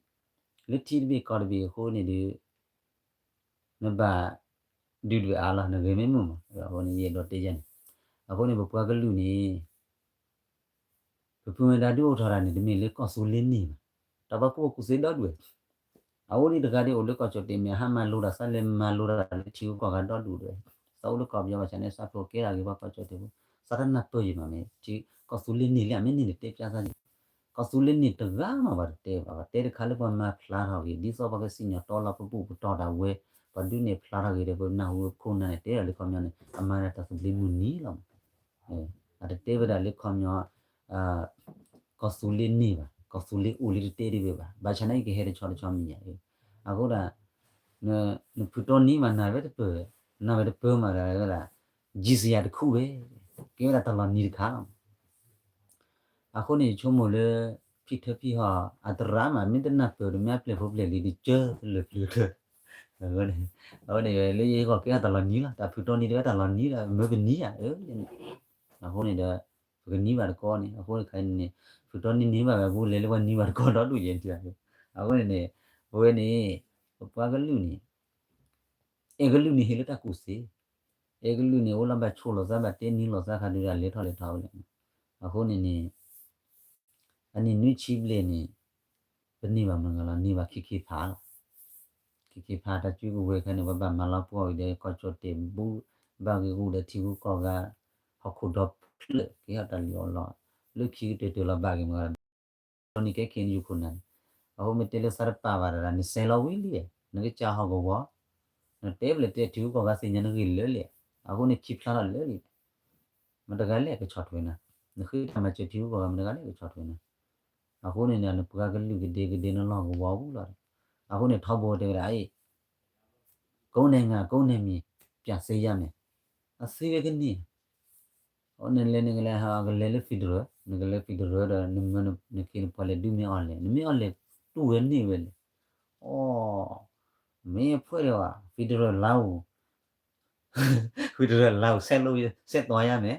လၢထံတဘ့ၣ်ကီၢ်တဘ့ၣ်အဃိန့ၣ်ဒီး နဘၣ်ဒုးဒုးအါလီၤ နဂ့ၤမ့ၢ်မုာ်မး, အဃိန့ၣ် ယအဲၣ်ဒိးတဲယဲန့ၣ်, အဃိန့ၣ် ပပှၤကလုာ်န့ၣ် ပဖုမတၤဒုးအိၣ်ထီၣ်တၢ်န့ၣ် တမ့ၢ်လၢကီၢ်သူလ့ၤန့ၣ်ဘၣ်, တၢ်ပှၤကူၣ်ဘၣ်ကူၣ်သ့ဒီဒူၣ်ဝဲ, အအိၣ်ဒံးတဂၤဒ်အိၣ်လၢကီၢ်ကၠီၣ်တဲာ်မ့ၢ် အဟးမၤလိတၢ် သးလဲၤမၤလိတၢ်လၢထံဂုၤကီၢ်ဂၤဒီဒူၣ်ဝဲ, သးအိၣ်လၢကီၢ်ပယီၤဘၣ်ဆၣ်န့ၣ် သးဖျိကဲထီၣ်ဂ့ၤပှၤကီၢ်ကၠီၣ်တဲာ်ဖိ, သးတနၢ်ပၢၢ်ယံၤမးမ့ၢ် ကီၢ်သူလ့ၤန့ၢ်လံ အမ့ၢ်န့ၢ်တတဲပျးသးယံၤ, ကီၢ်သူလ့ၤန့ၢ်တဂၤမး ပှၤတတဲဘၣ်, ပှၤတဲတခါလၢပှၤမၤဖျါထီၣ်ဂ့ၤ ဒ်သိးပှၤကစံၣ်ညီၣ်တီလီၤပဘူၣ်ပတီၢ်ဒၣ်ဝဲ, ပှၤဒုးန့ၢ်ဖျါထီၣ်ဂ့ၤဒီး ပနၢ်ဟူခိၣ်နၢ်န့ၣ် တဲဒၣ်လၢခီပညီန့ၣ် အမၤဒၣ်တၢ်သဘျ့မုၢ်နံၤလီၤမး, အတတဲဝဲဒၣ်လၢခီပညီ ကီၢ်သူလ့ၤန့ၢ်ဘၣ်, ကီၢ်သူလ့ၤအိၣ်လံတတဲဒံးဘၣ်, ဘၣ်ဆၣ်န့ၣ် ယကဟဲတဆီတဆီမံၤညါ, အဃိဒၣ် နဖုၣ်တီနံၤမးနၢ်ဝဲတပၢၢ်, နၢ်ဝဲတပၢၢ်မးဒီးဝဲဒၣ် ကံစယၤတခူၣ်ဝဲ, ကဲဝဲဒၣ်တၢ်လီၤနံၤတခါလီၤ. အဃိန့ၣ် ယဆိကမိၣ်လၢ ဖံထၢဖံဟီၣ် အသရၣ်မး မ့ၢ်တနၢ်ပၢၢ်ဒီး မ့ၢ်အပျဲၢ်ဖိပျဲၢ်လံၤ ဒုးကၢသလၢာ်ပျုၤတၢၢ်, အဃိန့ၣ် လၢယဂီၢ်ကဲထီၣ်တၢ်လီၤနံၤလီၤ, တၢ်ဖုၣ်တီနံၤတဲဝဲတၢ်လီၤနံၤဒီး မၢပနံၤဧါ, အဃိန့ၣ်ဒီး ပကနံၤဘၣ်တကီန့ၣ် အဃိန့ၣ်ခါန့ၣ် ဖုၣ်တီနံၤန့ၢ်ဘၣ်ဝဲ ပူၤလဲၤလၢပှၤနံၤဘၣ်တကီဒီဒူၣ်ယဲၢ်, အဃိန့ၣ်န့ၣ် ပဝဲန့ၣ် ပပှၤကလုာ်န့ၣ် အဲၣ်ကလုာ်န့ၣ်ဟ့ၣ်လၢတၢ်ကူၣ်သ့, အဲၣ်ကလုာ်န့ၣ် အိၣ်လီၤဘၣ်ဆိးလိာ်သးဘၣ်တဲနံၤလိာ်သးခါဒုး လဲၤထီၣ်လဲၤထီဝဲလဲၣ်, အဃိန့ၣ်န့ၣ် အနံၣ်နွံဆံဘျဲၣ်န့ၣ် ပန့ၢ်ဘၣ်မနုၤဂၤလီၤ, န့ၢ်ဘၣ်ခံခံဖးလီၤ. ခံခံဖးတၢ်စုကဝဲၤခဲန့ၣ် ပဘၣ်မၤလီၤပှီၢ်ဝံၤဒီး ကီၢ်ကၠီၣ်တဲာ်ဘူၣ် ဘၣ်ဂ့ၢ်ဂူာ်ဒီးထံဂုၤကီၢ်ဂၤ ဟီၣ်ခိၣ်ဒီဖျၢၣ်ကဲထီၣ်တၢ်လံၣ်အီၣ်လီအီၣ် လၢခံကတၢၢ်တၢၢ်လီၤဘၣ်ဂ့ၤမနုၤဂၤလီၤ န့ၣ်ကဲခ့ၣ်နယူခိၣ်နၢ်န့ၣ်, အဃိမ့ၢ်တဲလၢသးတပာ်ဘၣ်တဒၣ် နစဲးလီၤဝံၤလံ, နကစၢ်ဟီၣ်ကဝီၤ, နတဲဖျၢၣ်တဲထံဂုၤကီၢ်ဂၤသ့ၣ်ညါနဂ့ၢ်လၢာ်လံ, အဃိန့ၣ်ခံဖျါထီၣ်လၢာ်လံ, မတဂၤလဲၣ်ကဆီၣ်ထွဲနၤ, နဃ့တၢ်မၤစၢၤထံဂုၤကီၢ်ဂၤ မတဂၤလဲၣ်ကဆီၣ်ထွဲနၤ, အဃိန့ၣ်န့ၣ် နပှၤကလုာ်ကဒဲကဒဲနလီၢ်ကဝီၤပူၤလီၤ, အဃိန့ၣ်ထီဘိတဲဝဲဒၣ်အံၤ ကိးန့ၢ်ငါ ကိးန့ၢ်မံၤ ပျးစ့ယါမဲာ်, အသ့ဝဲကန့ၢ် အနလဲၤနကလဲၤဟးကလဲၤလၢ federal နကလဲၤ federal ဒီး နမၢနခ့နပှၤလဲၤဒုးမ့ၢ်အီၤလဲၣ် နမ့ၢ်အီၤလဲၣ်တူၢ်ဝဲန့ၢ်ဝဲလဲၣ်, အိ မ့ၢ်အဖှဲဒီး federal လါဧိၤ federal လါဧိၤ ဆဲးလိ ဆဲးသွါယါမဲာ်,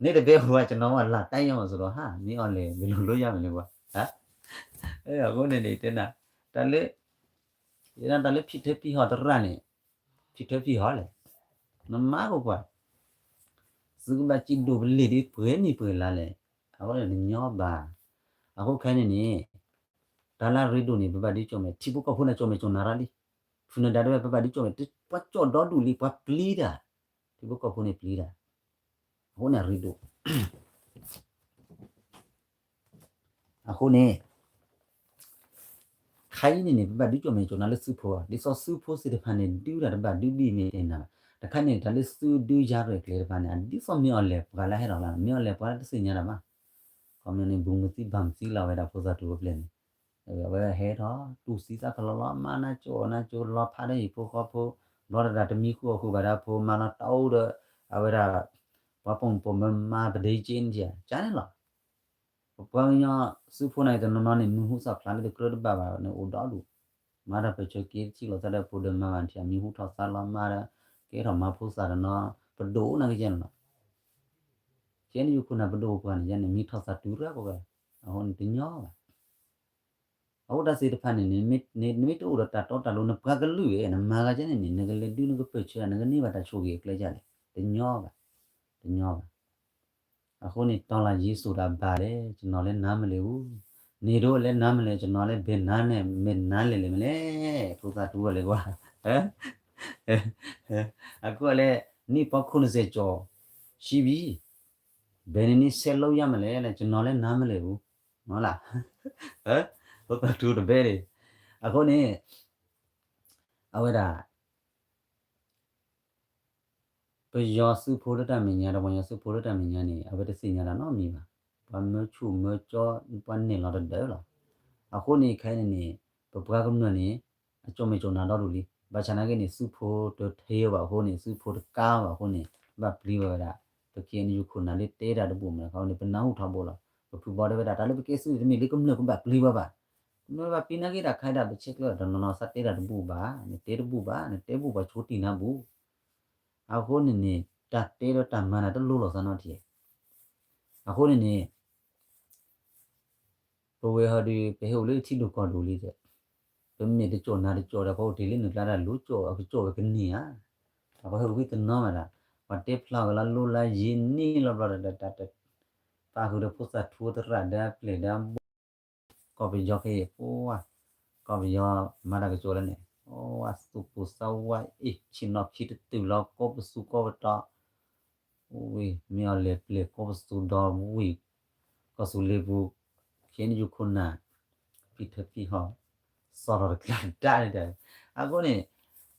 န့ၣ်တဘဲပူၤဝဲ ကျွန်တော်က လာတိုက်ရမယ်ဆိုတော့ ဟါ မ့ၢ်အီၤလဲၣ် ဘယ်လိုလုပ်ရမလဲကွၢ်, အဃိန့ၣ်န့ၣ် တဲနၤ တၢ်လၢ ယဲဒၣ်တၢ်လၢဖံထၢဖံဟီၣ်တရၣ်န့ၣ် ဖံထၢဖံဟီၣ်လဲၣ်, နမါကပှၤ သုကဘၣ်စံးဒိၣ်ပလ့ၤဒ်ပှဲၤနံၣ်ပှဲၤလါလဲၣ်, အဃိန့ၣ်တညီဘၣ်, အဃိခဲန့ၣ်န့ၣ် တၢ်လၢအရ့ဒိၣ်န့ၣ် ပဘၣ်ဒုးကၠီၣ်မဲာ် ထံဖိကီၢ်ဖိန့ၣ်ကၠီၣ်မဲာ်ကၠီၣ်နၤရၣ်လံ, ဖုနဒါတဲဝဲ ပဘၣ်ဒုးကၠီၣ်မဲာ် ပှၤကၠီၣ်ဒီဒူၣ်လံ ပှၤပျံၤတၢ်, ထံဖိကီၢ်ဖိန့ၣ်ပျံၤတၢ်, အဃိန့ၣ်အရ့ဒိၣ် အဃိန့ၣ် ခါအံၤန့ၣ်န့ၣ် ပဘၣ်ဒုးကၠီၣ်မဲာ်ကၠီၣ်နၤလၢသုးဖိ, ဒ်သိးသုးဖိသ့ၣ်တဖၣ်န့ၣ် ဒုးတၢ်တဘၣ်ဒုးဘံၣ်မ့ၢ်တဲနၤ, တခါန့ၣ် တၢ်လၢသုးဒုးယၤရဲၣ်ကျဲၤတဖၣ်န့ၣ် ဒ်သိးမ့ၢ်အီၤလဲၣ်ပှၤလၢဟဲထီၣ်လၢ မ့ၢ်အီၤလဲၣ်ပှၤလၢတသ့ၣ်ညါတၢ်ဘၣ်, ခီပညီန့ၣ် ဘူးမသံဘၣ်မသံလီၤဝဲဒၣ်ဖိသၣ်တူၢ်ဖိပျဲၢ်န့ၣ်, အဝဲဟဲထီၣ် တူၢ်သံသးဖးလီၤလီၤ မၤနၢကၠိနၢကၠိလီၤဖးဒီးဟံၣ်ဖိဃီဖိ, ဘျီတဒၣ်တမံဃုာ်အီၣ်ဃုာ်ဘၣ်ဒီးဖိ မၤလီၤတၢ်အိၣ်ဒီး အဝဲဒၣ် ပှၤပိာ်မုၣ်ပိာ်မၢၤမၤပဒ့က့နထံၣ် ကန့ၣ်လီၤ. ပပှၤကညီသုးဖိန့ၣ်တနီၤနီၤန့ၣ် မံၤဟူသၣ်ဖျါလၢတကြၢးတဘၣ်ဘၣ်န့ၣ် အိၣ်ဒီဒူၣ်, မၤတၢ်ပၢၢ်ဆၢက့ၤတထံၣ်လိာ်သးဒီးဖိဒီးမၤဘၣ်ထံၣ် မံၤဟူထီၣ်သါလီၤမၤဒီး ကဲထီၣ်မၤဖိသၣ်တနီၤ ပဒိၣ်နာ်က့န့ၣ်လီၤ. ကဲန့ၣ်ယခိၣ်နၢ်ပဒိၣ်ပှၤန့ၣ် ယန့ၣ်မံၤထီၣ်သါတုၤရၢ်ပဝဲ, အဃိန့ၣ်တညီဘၣ်. အဃိတၢ်သ့ၣ်တဖၣ်န့ၣ် နမ့ၢ်တအိၣ်ဒီးတၢ်တီတၢ်လိၤ နပှၤကလုာ်ဧၢ နမၤဂၤကဲန့ၣ်န့ၣ် နကလဲၤဒုးနကပၢၢ်ဆၢ နကန့ၢ်ဘၣ်တၢ်ဆိၣ်ဂ့ၤအကျဲကလဲၣ်, တညီဘၣ်, တညီဘၣ်. အဃိန့ၣ် တော်လှန်ရေးဆိုတာ ဘာလဲ ကျွန်တော်လည်း နားမလည်ဘူး, နေတိုးလည်း နားမလည် ကျွန်တော်လည်း ဘယ်နားနဲ့ ဘယ်နားလည်လဲမလဲ, ဖိသၣ်တူဝဲလဲၣ်ကွၢ်, အဃိလဲၣ် နှစ်ပေါင်းခုနှစ်ဆယ်ကျော်ရှိပြီ, ဘယ်နှစ်နှစ်ဆက်လုပ်ရမလဲလဲ ကျွန်တော်လည်း နားမလည်ဘူး, ဟုတ်လား, ဖိသၣ်တူတဘဲန့ၣ်, အဃိန့ၣ် အဝဲဒၣ် ပယီၤသုးဖိလၢတၢ်မဲာ်ညါဒီး ပှၤကညီသုးဖိလၢတၢ်မဲာ်ညါန့ၣ် အဝဲတသ့ၣ်ညါတၢ်နီတမံၤဘၣ်. ပှၤမၢဆူၣ်မၢကၠီ ပှၤနဲၣ်လီၤတဒၢလီၤ. အဃိန့ၣ် ခဲအံၤန့ၣ်န့ၣ် ပပှၤကမျၢၢ်န့ၣ် အကၠီၣ်မဲာ်ကၠီၣ်နါဒီဒူၣ်လံ. ဘၣ်ဆၣ်နာ်က့န့ၣ် သုးဖိတထ့ဘၣ်အဃိန့ၣ် သုးဖိတကါဘၣ်အဃိန့ၣ် ဘၣ်ပျံၤဝဲဒၣ် ပ ခ့ၣ်အဲၣ်ယူၣ် ခိၣ်နၢ်လၢတဲတၢ်တဘူၣ်မး ခီန့ၣ် ပနၢ်ဟူထီဘိလီၤ. ပဖုဘီတဲဝဲဒၣ် တၢ်လၢပကဲသုးန့ၣ် တမ့ၢ်လၢကမျၢၢ်ကဘၣ်ပျံၤဝဲဘၣ်. ကမျၢၢ်ဘၣ်ပျံၤနာ်က့ တၢ်ခါဒၣ်ပဆဲးကျၢဒီး နီၢ်နီၢ်သးတဲတၢ်တဘူၣ်ဘၣ်, နတဲတဘူၣ်ဘၣ်, နတဲဘူၣ်ပှၤဆိတံၢ်နါဘူၣ်. အဃိန့ၣ်န့ၣ် တၢ်တဲဒီးတၢ်မၤန့ၣ် တလိၣ်လီၤသးနီတထံၣ်. အဃိန့ၣ်န့ၣ် ပဝဲဟီဒုး ပဟဲအိၣ်လၢထံဒိၣ်ကီၢ်ဒိၣ်လံဒီး ပမဲာ်တကၠီၣ်နါတကၠီၣ်ဒီး ပှၤအိၣ်တ့ၢ်လၢနုၢ်ကျါတၢ်လိၤကၠီၣ် အကကၠီၣ်ဝဲကန့ၢ်ဧါ. ပှၤဟဲအိၣ်ဝံတနီၤမးဒၣ် ပှၤတဲဖျါကလါလိလါယ့ၤန့ၢ်လီၤဘျီဒီး တၢ်တပာ်ဃုာ်ဒီးဖိသၣ်ထူသရၣ်ဒီးအပျဲၢ်ဒီးအဘီ ကီၢ်ပယီၤခဲအံၤ ပှၤ ကီၢ်ပယီၤမၤတၢ်ကစီၣ်လၢန့ၣ် အဝဲသူၣ်ပိၢ်သးဝးအ့ၣ် ဆ့ၣ်နီၤခံတတုၤလီၤ ကိးပသူကိးပတီၤ ဝံၤ မ့ၢ်အီၤလဲၤပျဲၢ်ကိးပသူဒီဝံၤ ကီၢ်သူလ့ၤပူၤ ခ့နယူခိၣ်နၢ် ဖံထၢဖံဟီၣ် စီၤထီၣ်တကျါတၢ်န့ၣ်တၢ် အဃိန့ၣ်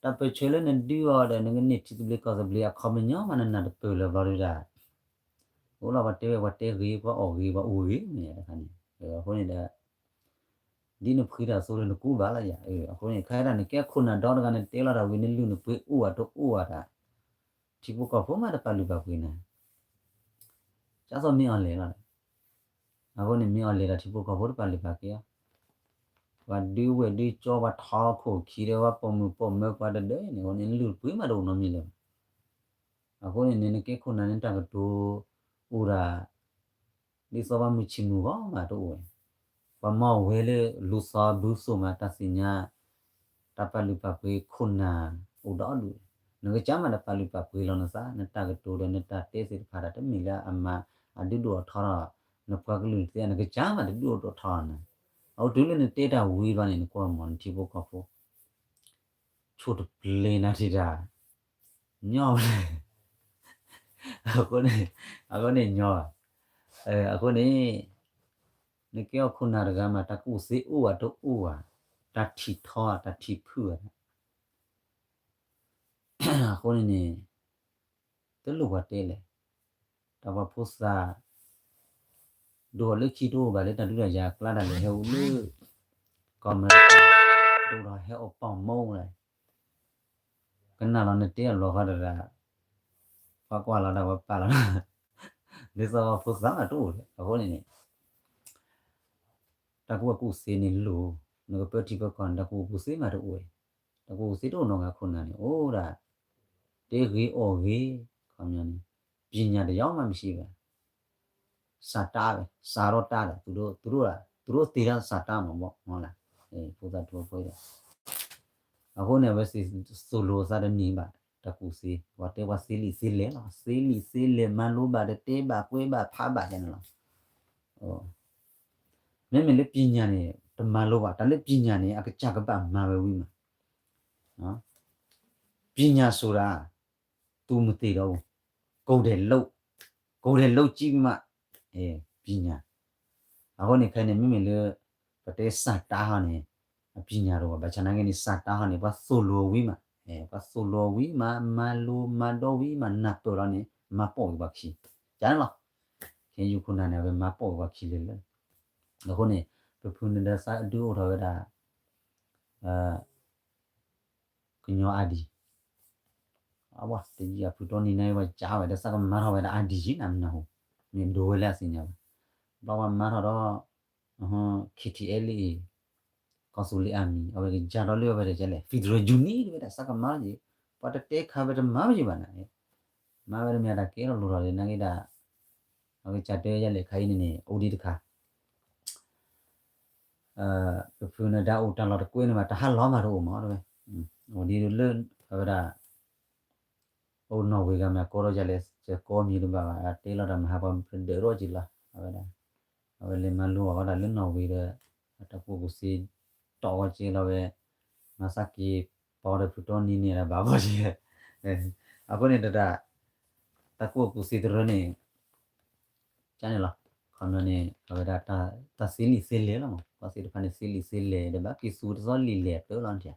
တၢ်ပၢၢ်ဆၢလၢနဒုးအီၤဒီး နကန့ၢ်ထံသဘျ့ကီၢ်သဘျ့ အခီပညီမး နနၢ်တပၢၢ်လၢၤဘျီဒုဒၣ် အိၣ်လီၤပှၤတဲဝဲ ပှၤတဲဂ့ၤ ပှၤအီၣ်ဂ့ၤ ပှၤအိၣ်ဂ့ၤမ့ၢ်တခါန့ၣ် အဃိန့ၣ်ဒီး ဒ်နဖှံတၢ်အသိးလၢနကူဘၣ်လီၤယၤ အဃိန့ၣ် ခဲဒၣ်နကဲခိၣ်နၢ်ဒီတဂၤ နတဲလီၤတၢ်ဝံၤ နလုၢ်နပှ့ၤအိၣ်အတအိၣ်ဘၣ်တၢ် ထံဖိကီၢ်ဖိမးတပာ်လုၢ်ပာ်ပှ့ၤနၤ ကၢ်သိးမ့ၢ်အီၤလဲၤလီၤ အဃိန့ၣ် မ့ၢ်အီၤလဲၤဒီးထံဖိကီၢ်ဖိတပာ်လုၢ်ပာ်က့ၤအီၤ ပှၤဒုးဝဲၢ်ဒုးကၠီ ပှၤထီခိၣ်ခံဒီး ပှၤပိာ်မုၣ်ပိာ်မၢၤပှၤတဒၢအံၤန့ၣ် အဃိန့ၣ် နလုၢ်ပှ့ၤမးတအိၣ်နီတမံၤလၢၤဘၣ် အဃိန့ၣ်န့ၣ် နကဲခိၣ်နၢ်န့ၣ် တၢ်ကတိၤအိၣ်ဒၣ် ဒ်သိးပှၤမုၢ်ဆ့ၣ်မုၢ်ဂီၤမးတအိၣ်ဝဲ ပှၤမၤအီၣ်ဝဲလၢလူၤသီဘုသိၣ်မး တၢ်သ့ၣ်ညါ တၢ်ပာ်လုၢ်ပာ်ပှ့ၤခိၣ်နၢ်အိၣ်ဒီဒူၣ် နကစၢ်မးတပာ်လုၢ်ပာ်ပှ့ၤလီၤနသး နတၢ်ကတိၤဒီးနတၢ်တဲသ့ၣ်တဖၣ်ဒီး တမ့ၢ်လၢအမၤအဒုးဒိၣ်အထီထီၣ် နပှၤကလုာ်သ့ၣ် နကစၢ်မးတဒုးဒိၣ်ထီထီၣ်နၤ အဝဲတုၤလၢနတဲတၢ်ဝံၤဘၣ်န့ၣ် နကွၢ်မး နထံဖိကီၢ်ဖိ ဆိၣ်တပျ့ၤနၤထံၣ်တၢ် ညီဝဲ အဃိန့ၣ် အဃိန့ၣ်ညီဘၣ် အဃိန့ၣ် နကဲအီၤခိၣ်နၢ်တဂၤမး တၢ်ကူၣ်သ့အိၣ်ဘၣ်တအိၣ်ဘၣ် တၢ်ထံၣ်ထီ တၢ်ထံၣ်ဖုၣ်ဘၣ် အဃိန့ၣ်န့ၣ် တလိၣ်ပှၤတဲလဲၣ် တၢ်ပှၤဖိသၣ် ဒိၣ်ထီၣ်လၢခံတအိၣ်ဘၣ်လၢတၢ်ဒုးတၢ်ယၤအကျါ တၢ်လဲၤဟဲအိၣ်လၢ ကီၢ်အမဲရကၤ ဒိၣ်ထီၣ်ဟဲအိၣ်ပီၣ်မူလဲၣ် ကနၣ်လီၤနတဲအလီၤဃီတဂၤ ပှၤကွၢ်လီၤတၢ်ပှၤပာ်လီၤ ဒ်သိးပှၤဖိသၣ်တအိၣ်လၢၤ အဃိန့ၣ်န့ၣ် တၢ်ကူၣ်ဘၣ်ကူၣ်သ့န့ၣ်လိၣ် နကပၢထံပၢကီၢ်န့ၣ် တၢ်ကူၣ်ဘၣ်ကူၣ်သ့မးတအိၣ်ဝဲ တၢ်ကူၣ်ဘၣ်ကူၣ်သ့တအိၣ်နီတဂၤ ခိၣ်နၢ်န့ၣ် အိၣ်ဒၣ် တဲဂ့ၤအီၣ်ဂ့ၤ ခီပညီန့ၣ် ပညာတယီမးမရှိဘၣ် စၢ်တၢ်ဝဲ စၢ်ထီၣ်တၢ်ဒီး သူတို့ သူတို့ သူတို့သ့ၣ်တၢ်စၢ်တၢ်မး မ့ၢ်လၢ ဖိသၣ်ထူဖိဒီး အဃိန့ၣ် အဝဲသ့ၣ်သိၣ်လိအသးတန့ၢ်ဘၣ် တၢ်ကူၣ်သ့ ပှၤတဲပှၤသ့လံာ်သ့လဲၢ်လီၤ သ့လံာ်သ့လဲၢ် မၤလိဘၣ်တတဲဘၣ်ကွဲဘၣ်ဖးဘၣ်ယဲန့ၣ်လီၤ မ့မ့ၢ်လၢပညာန့ၣ် တမၤလိဘၣ် တၢ်လၢပညာန့ၣ် အကစၢ်ကဘၣ်မၤဝဲဝံၤမး ပညာဆိုတာ သူမသိတော့ဘူး ကိုယ်တိုင်လုပ် ကိုယ်တိုင်လုပ်ကြည့်ပြီးမှ ပညာ အဃိန့ၣ်ခဲအံၤန့ၣ် မ့မ့ၢ်လၢ ပတဲစၢ်တၢ်ဟီန့ၣ် အပညာတအိၣ်ဘၣ် ဘၣ်ဆၣ်နာ်က့န့ၣ် စၢ်တၢ်ဟီန့ၣ် ပှၤသိၣ်လိဝံၤမး ပှၤသိၣ်လိဝံၤမး မၤလိမၤဒိးဝံၤမး နၢ်ပၢၢ်လီၤန့ၣ် မၤပိာ်က့ၤပှၤခံ ကန့ၣ်လီၤ ခဲအံၤယခိၣ်နၢ်န့ၣ် အဝဲမၤပိာ်က့ၤပှၤခံလၢာ်လၢာ် အဃိန့ၣ် ပဖုနဒါသးဒုးအိၣ်ထီၣ်ဝဲဒၣ် ကညီအါဒံ အဝဲတယံာ်အဖုတီနံၤန့ၣ် ပှၤကးဝဲဒီး သးကမၤထီၣ်ဝဲဒၣ်အါဒံယံၤနၤမနုၤဟူ မ့ၢ်ဒိဝဲလၢအသ့ၣ်ညါဘၣ် ဘၣ်ပှၤမၤထီၣ်ဒီး ခ့ထံအဲလ်အ့ ကီၢ်သူလ့ၤအမံၤ အဝဲကစၢ်ထီၣ်လၢအဝဲဒၣ်ကလဲၣ် federal unit တဝဲဒၣ် သးကမၤထီၣ်က့ၤ ပှၤတတဲခါဝဲတမၤဝဲက့ၤဘၣ်နၤ မၤဝဲတမ့ၢ်တၢ်ကဲထီၣ်လိၣ်ထီၣ်ဒ်နာ်က့ဒၣ် အဝဲကစၢ်တဲယဲလဲၣ်ခါအံၤန့ၣ်န့ၣ် အိၣ်ဒံးတခါ ပဖုနဒါအိၣ်တၢ်လီၢ်တကွဲန့ၣ်ဘၣ် တၢ်ဟးလီၤမးတအိၣ်မးတဝဲ အိၣ်ဒံးလၢ အဝဲဒၣ် အိၣ်နီၣ်ဝ့ၤဂၤမ့ၢ်ကိးထီၣ်ယဲလဲၣ် စကိးမံၤတဘၣ်ဘၣ် အတဲလီၤတၢ်မဟါပှၤဒၢးထီၣ်က့ၤလီၤ အဝဲဒၣ် အဝဲလဲၤမၤလိအီၤဝဲဒၣ်လၢနီၣ်ဝ့ၤဒီး တၢ်ကူၣ်ဘၣ်ကူၣ်သ့ တီၢ်ဝဲက့ၤလီၤဝဲ မၤသးက့ၤပီဒီးဖုတီနံၤန့ၣ်ဒီးဘၣ်ဘီက့ၤ အဃိန့ၣ်တဒၣ် တၢ်ကူၣ်ဘၣ်ကူၣ်သ့တရၢန့ၣ် ကန့ၣ်လီၤ ခီပညီန့ၣ် အဝဲဒၣ် တၢ်သ့လံာ်သ့လဲၢ်လီၤမး ပှၤသ့ၣ်တဖၣ်န့ၣ် သ့လံာ်သ့လဲၢ် ဒီးဘၣ်က့ၤသူတသီလံာ်လဲၢ်အကျၢၤလီၤန့ၣ်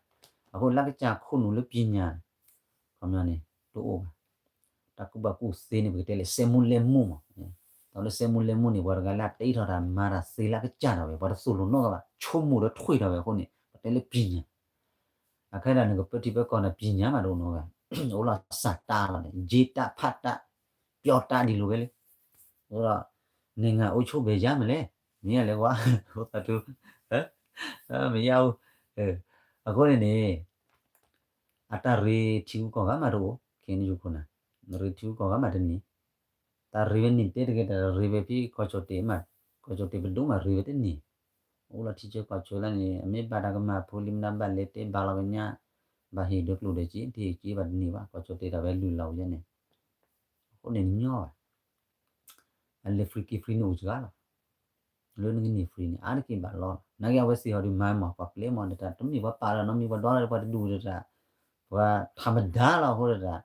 အဃိလၢကစၢ်ခိၣ်နူာ်လၢပညာန့ၣ် ခီပညီန့ၣ် တအိၣ်ဘၣ် တၢ်ကူၣ်ဘၣ်ကူၣ်သ့န့ၣ် ပကတဲလဲၣ် စဲမူလဲမူမး တၢ်လၢစဲမူလဲမူန့ၣ် ပှၤတဂၤလၢအတ့ထီၣ်တၢ်မၤတၢ်သ့လၢအကစၢ်ထီၣ်ဝဲ ပှၤတသိၣ်လိနီတဂၤဘၣ် ဆိကမိၣ်ဒီးထွဲထီၣ်ဝဲအဃိန့ၣ် ပတဲလၢပညာ အခဲဒၣ်နကပၢထံပၢကီၢ်န့ၣ် ပညာမးတအိၣ်နီတဂၤ အိၣ်လီၤစၢ်တၢ်လီၤန့ၣ် ယ့တၢ်ဖးတၢ် ပျီတၢ်ဒ်လိာ်ဝဲလၢ အိၣ်ဒီး နိုင်ငံအုပ်ချုပ်ပဲရမယ်လဲၣ် မ့ၢ်လဲၣ်ကွၢ် ဖိသၣ်ထူ မ့ၢ်ယါအူ အဃိန့ၣ်န့ၣ် အတၢ်ရ့ထံဂုၤကီၢ်ဂၤမးတအိၣ် ခဲအံၤနယူခိၣ်နၢ် ရ့ထံဂုၤကီၢ်ဂၤမးတန့ၢ် တၢ်ရ့ဝဲန့ၣ်တဲတဂ့ၤ တၢ်ရ့ဝဲဖဲကီၢ်ကၠီၣ်တဲာ်မး ကီၢ်ကၠီၣ်တဲာ်ပဒိၣ်မးရ့ဝဲတန့ၢ် အိၣ်လီၤထံဆၢကီၢ်ဆၢလၢန့ၣ် အမ့ၢ်ဘၣ်တၢ်ကမၣ်ဖိလံမနုၤဘၣ်လဲၤတဲဘၣ်လီၤကညါ ဘၣ်ဟ့ၣ်ဒိးကျိၣ်ဒိးစ့ တဟ့ၣ်စ့ဘၣ်တန့ၢ်ဘၣ် ကီၢ်ကၠီၣ်တဲာ်တၢ်ဝဲလုၢ်လီၤဝဲန့ၣ် အဃိန့ၣ်ညီဘၣ် အလဲၤ free က့ၤ free န့ၣ်အိၣ်စှၤလီၤ လၢနကန့ၢ် free န့ၣ် အါတက့ၢ်ဘၣ်လီၤ. နာ်က့အဝဲစံးဟီဒုးမၤမး ပှၤပျဲမးဒတၢ် တမ့ၢ်ပှၤပာ်လီၤနီတမံၤ ပှၤဒီလၢပှၤတဒူၣ်ဒတၢ် ပှၤထးမဒါလီၤအဃိဒတၢ် တၢ်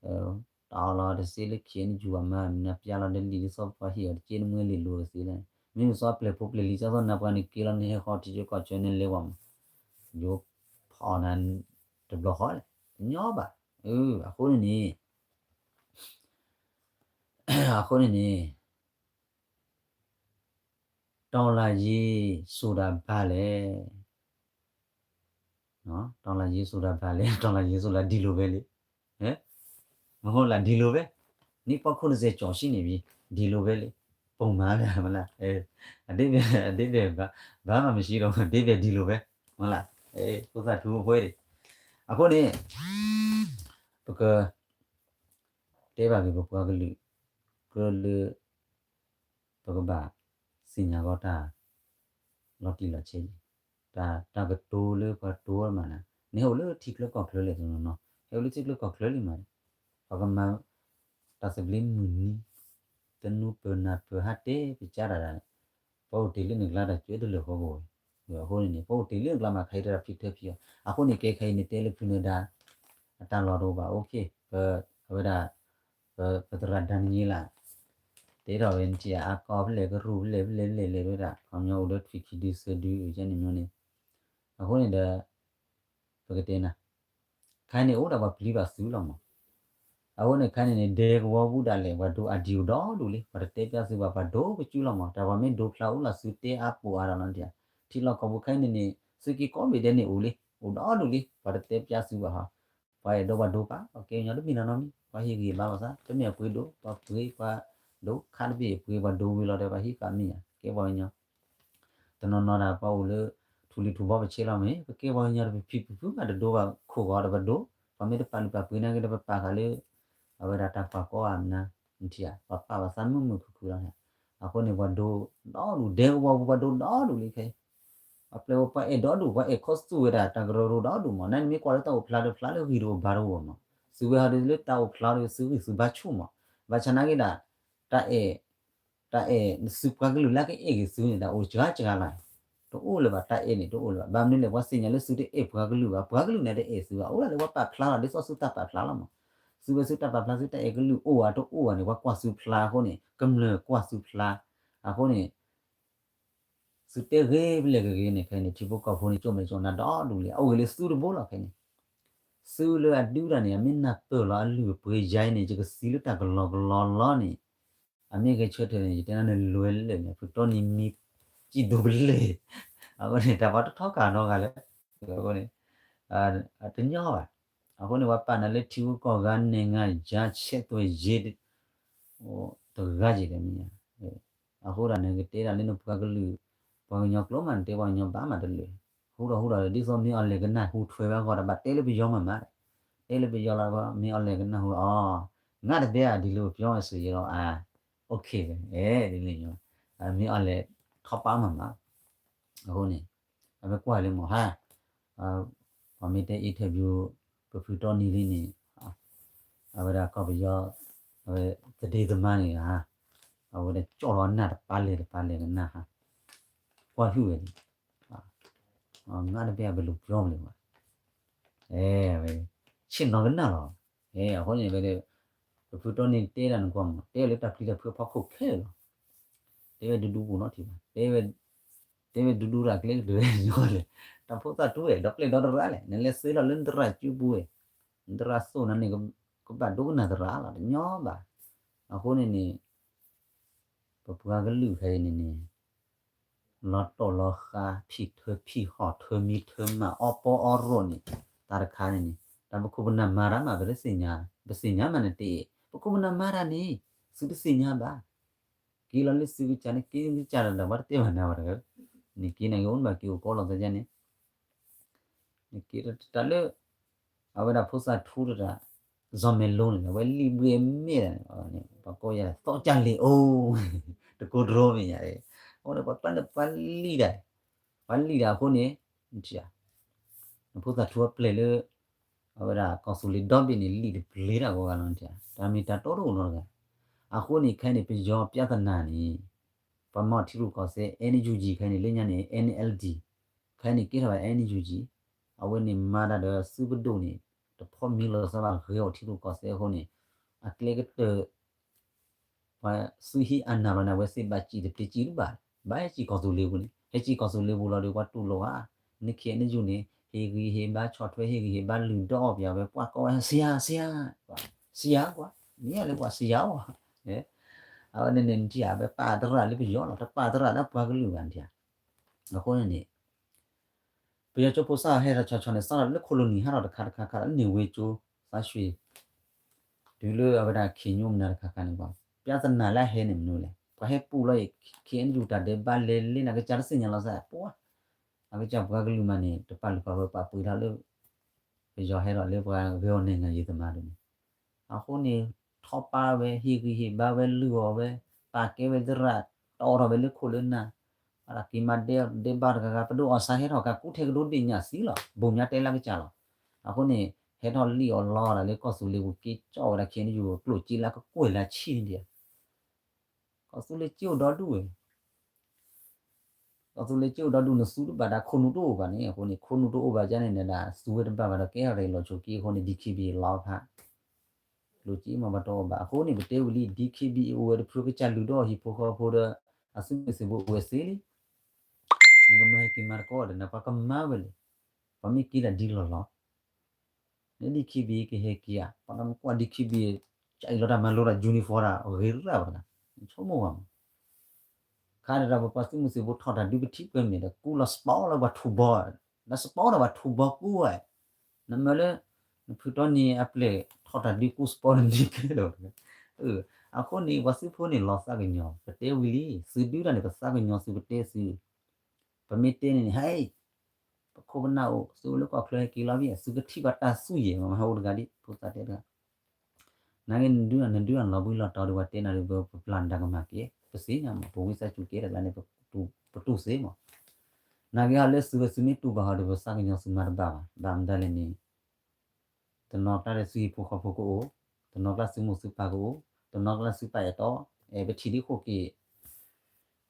အီၣ်လီၤတစ့လၢခံနယူၤအမၤ မနၤပျါလီၤဒီးလံာ်ဒ်သိးပှၤဟ့ၣ်အီၤတက့ၢ် နမ့ၢ်လံာ်လိၤတစ့လဲၣ် မ့ၢ်မ့ၢ်စီၤပျဲၢ်ဖိပျဲၢ်လံာ် ကၠီသီနၤပှၤန့ၣ်က့ၤလီၤ နဟဲဃီထံကၠိကီၢ်ဆၢန့ၣ်လဲၤဝဲမး ယိဖီၣ်နၤ တဘျီဃီလဲၣ် တညီဘၣ်. အဃိန့ၣ်န့ၣ် အဃိန့ၣ်န့ၣ် တော်လှန်ရေးဆိုတာ ဘာလဲ, တော်လှန်ရေးဆိုတာ ဘာလဲ, တော်လှန်ရေးဆိုတာ ဒီလိုပဲလေ, မဟုတ်လား, ဒီလိုပဲ, နှစ်ပေါင်းခုနှစ်ဆယ်ကျော်ရှိနေပြီ, ဒီလိုပဲလေ, ပုံမှန်ပဲမလား, အဓိပ္ပာယ်, အဓိပ္ပာယ်ဘာ, ဘာမှမရှိတော့ဘူး, အဓိပ္ပာယ်ဒီလိုပဲ, မဟုတ်လား, ဖိသၣ်ထူအဖှဲတွေ, အဃိန့ၣ် ပက တဲဘၣ်က့ၤပပှၤကလုာ် ကြၢးလၢ ပကဘၣ် သ့ၣ်ညါကီးတၢ် လီၤတံၢ်လီၤဆဲး, တၢ်, တၢ်ကတိၤလၢပှၤတိၤမးနၤ, နဟဲအိၣ်လၢထံချၢကီၢ်ချၢလဲၣ်တနီၤနီၤ, ဟဲအိၣ်လၢထံချၢကီၢ်ချၢလံမး, ပှၤကမၤ တၢ်သဘျ့မုၢ်နံၤ တနူပၢၢ်နၢ်ပၢၢ်ဟးတဲပစၢ်တၢ်ဒၣ်န့ၣ်, ပှၤအိၣ်တ့ၢ်လၢနကျါတၢ်ကၢတလၢာ်ဃီကဝဲၤ, အဃိန့ၣ်န့ၣ် ပှၤအိၣ်တ့ၢ်လၢနကျါမး ခါအံၤတၢ်ဖံးထၢဖံးအီၤ, အဃိန့ၣ် ကဲခါအံၤန့ၣ် တဲလၢဖုနၢၤဒါ အတၢ်လီၢ်တအိၣ်ဘၣ်, အိၣ်ခ့, ပ, အဝဲဒၣ်, ပ, ပသရၣ်ဒၣ်နညံလၢ် တဲထီၣ်ဝဲနထံၣ်အါကီဖျဲၣ်ကရူၢ်ဖျဲၣ် ဖျဲၣ်ဖျဲၣ်လဲၤလဲၤဝဲဒၣ် ခီပညီအိၣ်ဒီးထွံၣ်ခံဒုဆၢဒုကဲန့ၣ်မ့ၢ်န့ၣ်, အဃိန့ၣ်ဒီး ပကတဲနၤ ခါန့ၣ်အိၣ်ဒၣ်ပှၤပျံၤဘၣ်သုလီၤမး, အဃိန့ၣ်ခါန့ၣ်န့ၣ် ဒဲကဝီၤပူၤဒၣ်လဲာ် ပှၤဒိးအဒံၣ်အိၣ်ဒီဒူၣ်လံ, ပှၤတတဲပျါသုဘၣ် ပှၤဒိးကစုလီၤမး, တၢ်ပှၤမ့ၢ်ဒိးဖျါအိၣ်လီၤ သုတဲအါပိာ်အါဒီးလီၤ, ထံလီၢ်ကီၢ်ပူၤခါအံၤန့ၣ်န့ၣ် သုးက့ကိးဘ့ၣ်ဒဲးန့ၣ်အိၣ်လံ, အိၣ်ဒီဒူၣ်လံ, ပှၤတတဲပျါသုဘၣ်ဟီ, ပှၤအဲၣ်ဒိးပှၤဒိးပာ် ပှၤကဲပှၤကညီတမ့ၢ်နီတမံၤ, ပှၤဟ့ၣ်ဂံၢ်ဘါလိာ်သး တမ့ၢ်အပှ့ၤဒိး ပှၤပှ့ၤပှၤဒိး ခါတဘ့ၣ်အပှ့ၤပှၤဒိးဝံၤလီၤဒီး ပှၤဟံးဃာ်မ့ၢ်ဧါ ကဲပှၤကညီ တနီၤနီၤဒၣ်ပှၤအိၣ်လၢ ထူလံၤထူဘီပဆဲးလီၤမ့ၢ် ပကဲပှၤကညီဒီး ပဖံးပဖုမးတဒိးဘၣ်ခိၣ်ဂီၤဒီးပဒိး, ပှၤမ့ၢ်တပာ်လုၢ်ပာ်ပှ့ၤနာ်က့ဒီး ပပာ်ဃာ်လၢ အဝဲဒၣ်တၢ်ကွၢ်ကီဧါမနုၤ, နထံၣ်ဧါ ပှၤပာ်ဘၣ်သးမုာ်မုာ်ခုၣ်ခုၣ်လီၤ, အဃိန့ၣ် ပှၤဒိးဒီဒူၣ် ဒဲကဝီၤပူၤ ပှၤဒိးဒီဒူၣ်လံခဲအံၤ, ပှၤပျဲၢ်ဖိပှၤအဲၣ်ဒီဒူၣ် ပှၤအဲၣ်ခီသူၣ်ဝဲဒၣ် တၢ်ကရၢကရိဒီဒူၣ်မး, နမ့ၢ်ကွၢ်လၢတၢ်အိၣ်ဖျါဒီးဖျါလၢဂံၢ်တအိၣ်ဘါတအိၣ်မး, သုဝဲဟီဒ်လၢတၢ်အိၣ်ဖျါဒီးသုဂံၢ်သုဘါဆူၣ်မး, ဘၣ်ဆၣ်နာ်က့ဒၣ် တၢ်အဲၣ် တၢ်အဲၣ် သုပှၤကလုာ်လၢကအဲၣ်က့ၤသုန့ၣ် တၢ်အိၣ်စှၤစှၤလီၤ, တအိၣ်လၢၤဘၣ် တၢ်အဲၣ်န့ၣ် တအိၣ်လၢၤဘၣ်, ဘၣ်မနုၤလဲၣ် ပှၤသ့ၣ်ညါလၢသုတအဲၣ်ပှၤကလုာ်ဘၣ်, ပှၤကလုာ်န့ၣ်တအဲၣ်သုဘၣ်, အိၣ်ဒၣ်လၢပှၤပာ်ဖျါလီၤ ဒ်သိးသုတၢ်ပာ်ဖျါလီၤမး, သုဝဲသုတၢ်ပာ်ဖျါ သုတၢ်အဲၣ်ကလုာ်အိၣ်ဧါတအိၣ်ဧါန့ၣ် ပှၤကွၢ်သုဖျါအဃိန့ၣ် ကမျၢၢ်ကွၢ်သုဖျါ, အဃိန့ၣ် သုတဲဂ့ၤဖဲလဲၣ်ဂ့ၤဂ့ၤန့ၣ် ခဲအံၤန့ၣ် ထံဖိကီၢ်ဖိန့ၣ် ကၠိၣ်မဲာ်ကၠိၣ်နါဒီဒူၣ်လံ, အအိၣ်ဂ့ၤလၢသုတဘိလီၤခဲအံၤန့ၣ်, သုလၢအဒုတၢ်န့ၣ် အမ့ၢ်နၢ်ပၢၢ်လီၤအလုၢ်အပှ့ၤယါအံၤန့ၣ် ယကသံလၢတၢ်ကလီကလီလီၤန့ၣ်, အမ့ၢ်ဂဲၤဆၢထၢၣ်န့ၣ် ယတဲနၤန့ၣ်လွဲလၢာ်န့ၣ် ဖုတီနံၤမံ စံၣ်ဒိၣ်ပလဲၢ်, အဃိန့ၣ် တၢ်ပှၤတထီၣ်ကၢ်နီတဂၤလၢၤ, အဃိန့ၣ် တညီဘၣ်, အဃိန့ၣ် ပှၤပာ်နၤလၢထံဂုၤကီၢ်ဂၤ နိုင်ငံခြားဆက်သွယ်ရေး တဂၤယံၤတမံၤ, အဃိဒၣ်န့ၣ် ကတဲဒၣ်လၢနပှၤကလုာ် ပှၤကညီကျိာ်မး နတဲပှၤကညီဘၣ်မးတလၢာ်, ဟူဒီးဟူဒီး ဒ်သိးမ့ၢ်အီၤလဲၣ်ကနၢ်ဟူထွဲဘၣ်ဂီၢ်ဒီး ဘၣ်တဲလၢပယီၤမးမး, တဲလၢပယီၤလီၤ မ့ၢ်အီၤလဲၣ်ကနၢ်ဟူအီၤ, ငါတပျဲအဒံးလိာ်ပျီအစ့ယီၤအါ, အိၣ်ခ့ဝဲ, ဒ်န့ၣ်, မ့ၢ်အီၤလဲၣ်ထီၣ်ပာ်မးမး, အဃိန့ၣ် အဝဲကွၢ်လၢမ့ၢ်ဟါ, ပှၤမ့ၢ်တဲ interview ပဖုတီနံၤလံန့ၣ်, အဝဲဒၣ်ကီၢ်ပယီၤ, အဝဲသဒ့သမါန့ၣ်ဧါ, အဝဲဒၣ်ကၠီၣ်လီၤအနၢ်တပၤလဲၣ်တပၤလဲၣ်ကနၣ်ဟါ, ကွၢ်ဟုၣ်ဝဲန့ၣ်, ငါတပျဲအဘၣ်လိာ်ပျီမးလဲၣ်ဝဲ, အဲ, ဝဲ, ဆ့ၣ်နီၤကနၣ်လီၤ, အဲ, အဃိန့ၣ်ဝဲ, ပဖုတီနံၤတဲဒၣ်နကွၢ်မး တဲလၢတၢ်ပျံၤတၢ်ဖုးအဖီခိၣ်ခဲလၢာ်လီၤ, တဲဝဲဒူဒူပူၤနီတထံၣ်ဘၣ်, တဲဝဲ တဲဝဲဒူဒူတၢ်ကျဲကတၢၢ်ဝဲညီလဲၣ်, တၢ်ဖိသၣ်ထူဝဲ ဒီးပျဲၢ်ဒီတရၣ်လဲၣ် နလဲၤသ့လီၤလၢနသရၣ်စုပူၤဝဲ, နသရၣ်သိၣ်နၤန့ၣ် ကဘၣ်ဒိကနၣ်သရၣ်လီၤ တညီဘၣ်, အဃိန့ၣ်န့ၣ်, ပပှၤကလုာ်ခဲအံၤန့ၣ်န့ၣ်, လီၤတိၢ်လီၤဃါ ဖံးထၢဖံးဟီၣ် ထၢမံထၢမၤ အီပီအီရိၣ်န့ၣ်, တၢ်တခါန့ၣ်န့ၣ် တၢ်ပခိၣ်ပနၢ်မၤတၢ်မး ပတသ့ၣ်ညါ, ပသ့ၣ်ညါမးန့ၣ်တအဲၣ်, ပခိၣ်ပနၢ်မၤတၢ်န့ၣ်, သုတသ့ၣ်ညါဘၣ်, က့ၤလီၤလၢသုကစၢ်န့ၣ် က့ၤကစၢ်တၢ်ဒီး ပှၤတတဲဘၣ်နၤဘၣ်တဂၤ, န့ၣ်က့ၤန့ၣ်က့ၤအိၣ်နဘၣ်က့ၤအိၣ်ကီးလီၤသးယါန့ၣ် နက့ၤတၢ်လၢ, အဝဲဒၣ်ဖိသၣ်ထူတတၢ်, စီၤမဲာ်လိန့ၣ် အဝဲလံၣ်ဘှ့ၣ်အမဲာ်ဒၣ်, ပှၤကိးယၤ သောက်ကြလေအိုး, တကိးတရိမ့ၢ်ယၤ, အဃိန့ၣ် ပှၤကျါန့ၣ် ပှၤလံၣ်ဒၣ်, ပှၤလံၣ်ဒၣ်အဃိန့ၣ်, နဖိသၣ်ထူအပျဲၢ်လၢ, အဝဲဒၣ်ကီၢ်သူလ့ၤဒီဘ့ၣ်န့ၣ် လံၣ်တပျ့ၤတၢ်ကိးဂၤလီၤ, တၢ်မ့ၢ်တၢ်တီတအိၣ်နီတဂၤ, အဃိန့ၣ်ခဲအံၤန့ၣ် ပယီၤပြဿနာန့ၣ် ပှၤမၤအီၤထံရူၢ်ကီၢ်သဲး NUG ခဲအံၤန့ၣ် လၢညါန့ၣ် NLD ခဲအံၤန့ၣ် ကဲထီၣ်ဘၣ် NUG အဝဲန့ၣ်မၤတၢ်ဒီးသုးပဒိၣ်န့ၣ် တဖိးမံလီၤစၢဘၣ် ဂဲၤအီၤထံရူၢ်ကီၢ်သဲးအဃိန့ၣ် အကျဲကတၢၢ် ပှၤသုးဟံးအနၢ်လီၤန့ၣ် အဝဲသ့ၣ်ဘၣ်စံၣ်တပျ့ၤစံၣ်တဘၣ်, ဘၣ်ဟဲစံၣ်ကီၢ်သူလ့ၤပူၤန့ၣ် ဟဲစံၣ်ကီၢ်သူလ့ၤပူၤလီၤဒီး ပှၤတူၢ်လိာ်ဧါ, န KNU န့ၣ် ဟ့ၣ်ဂံၢ်ဟ့ၣ်ဘါဆီၣ်ထွဲ ဟ့ၣ်ဂံၢ်ဟ့ၣ်ဘါလုၢ်ဒီအီၣ်ပျဲဝဲ ပှၤကိးဝဲ ဆရာ ဆရာ, ဆရာကွၢ်, မ့ၢ်လၢပှၤ ဆရာ အီၤ, အဝဲန့ၣ်န့ၣ် နထံၣ်ဧါ ပပာ်သရၣ်လၢပယီၤလီၤ တပာ်သရၣ်လၢပှၤကလုာ်ဘၣ်နထံၣ်ဧါ, အဃိန့ၣ်န့ၣ် ပယီၤကၠိဖိစးထီၣ်ဟဲထီၣ်ဆီဆီန့ၣ် စးထီၣ်လၢခိၣ်လိၤနံၤ ဟးထီၣ်တခါတခါခါလၢန့ၢ်ဝ့ကၠိ သးရွှ့ၣ် တုၤလၢအဝဲဒၣ်ခ့ညိမနၤတခါခါန့ၣ် ပှၤ ပြဿနာလၢအဟဲန့ၣ်မနုၤလဲၣ် ပှၤဟဲပူၤလီၤအံၤ KNU တၢ်ဒဲးဘးလဲၤလ့နၤ ကစၢ်တသ့ၣ်ညါလီၤစၢ် ပှၤ အကစၢ်ပှၤကလုာ်မးန့ၣ် တပာ်လုၢ်ပာ်ပှ့ၤပှ့ၤထီၣ်လၢ ပယီၤဟဲထီၣ်လၢပှၤဂဲၤအီၤ နိုင်ငံရေးသမား ဒ်န့ၣ် အဃိန့ၣ် ထီၣ်ပာ်ဝဲ ဟ့ၣ်ဂံၢ်ဟ့ၣ်ဘါဝဲ လုၢ်အီၣ်ဝဲ ပာ်ကဲဝဲသရၣ် တီၣ်ထီၣ်ဝဲလၢခိၣ်လၢနၢ် အက့ၤမၤဒဲးဘးတဂၤဂၤ ပဒိၣ်အီၣ်ဆၣ်ဟဲထီၣ်ကကူထဲကဒိဒ့ၣ်ညၣ်သံလီၤ ဘိၣ်ညါတဲလၢကစၢ်လီၤ. အဃိန့ၣ် ဟဲထီၣ်လံၣ်အီၣ်လီအီၣ်ဒၣ်လၢကီၢ်သူလ့ၤပူၤ က့ၤကၠီၣ်ဝဲဒၣ် KNU ကျိၣ်စ့လၢကကွဲၢ်လၢဆံၣ်န့ၣ်ဒံး ကီၢ်သူလ့ၤက့အိၣ်ဒီဒူၣ်ဝဲ ကီၢ်သူလ့ၤက့အိၣ်ဒီဒူၣ် နသူတဘၣ်တၢ် ခိၣ်နူာ်တအိၣ်ဘၣ်န့ၣ် အဃိန့ၣ် ခိၣ်နူာ်တအိၣ်ဘၣ်ဒ်န့ၣ်ဒီး သူဝဲတဘၣ်ဘၣ်ဒီး ကဲထီၣ်တၢ်လီၤဆိၣ်က့အဃိန့ၣ် DKBA လီၤဖး ကျိၣ်စ့မ့ၢ်ပှၤတအိၣ်ဘၣ် အဃိန့ၣ် ပတဲဝံၤလံ DKBA အိၣ်ဝဲတဖုကစၢ်လုၢ်ဒီဟံၣ်ဖိဃီဖိဒီး အသုးမုၢ်သံၣ်ဘိအိၣ်ဝဲသ့လံ နကမၤဟဲက့ၤမၤတကီဒီး နပှၤကမၤဝဲလံ ပှၤမ့ၢ်က့ၤတၢ်ဒ်လီၢ်လီၢ် န DKBA ကဟဲက့ၤဧါ ပှၤတမကွၢ် DKBA ကအံၤလီၤတၢ်မၤလိတၢ် uniform တၢ်ဂ့ၤရၣ်ဘၣ်တဂၤ ဆိကမိၣ်ဘၣ်မး ခါဒီးပပှၤသုးမုၢ်သံၣ်ဘိထီၣ်တၢ်ဒုးပထံပှဲၤမ့ၢ်ဒီး ကူလီၤ sport လၢပှၤထူဘီ လၢ sport ဒီးပှၤထူဘီကူဝဲ နမၤလၢ နဖုတီနံၤအပျဲၢ်ထီၣ်တၢ်ဒုးကူ sport န့ၣ်ကဲလီၤ အဃိန့ၣ် ပှၤသုးဖိန့ၣ်လီၤသးကညီၤ ပတဲဝံၤလံ သုဒုတၢ်န့ၣ် ပသးကညီၤသု ပတဲသု ပမ့ၢ်တဲန့ၣ်န့ၣ် ဟဲ ပခိၣ်ပနၢ်အိၣ် သုအိၣ်လၢကီၢ်ချၢဟဲက့ၤလီၤဖဲ သုကထံၣ်ဘၣ်တၢ်သူၣ်ယဲၢ်မး မဟါအိၣ်တဂၤဒ် ဖိသၣ်တဲတဂၤ နာ်က့ နဒုးနဒုးအလီၤဘှံးလီၤတီၤဒီး ပှၤတဲနၤဒီး ပပျၢ်နတၢ်ကမၣ်က့ၤ ပသ့ၣ်ညါမး ပဝံသးစူၤကဲတဂၤန့ၣ် ပတူၢ်စ့မး နာ်က့ဟီလၢသုဝဲသုမ့ၢ်တူၢ်ဘၣ်ဟီဒီး ပသးကညီၤသုမၤတဘၣ်ဘၣ် ဘၣ်မတၤလဲၣ်န့ၣ် တနီၤကျါဒီးသုဟံၣ်ဖိဃီဖိကအိၣ်, တနီၤကျါသုမိၢ်သုပၢ်ကအိၣ်, တနီၤကျါသုပၢ်အဲၣ်တီ, အဲၣ်ပထံၣ်ဒ်ခိၣ်က့ၤ,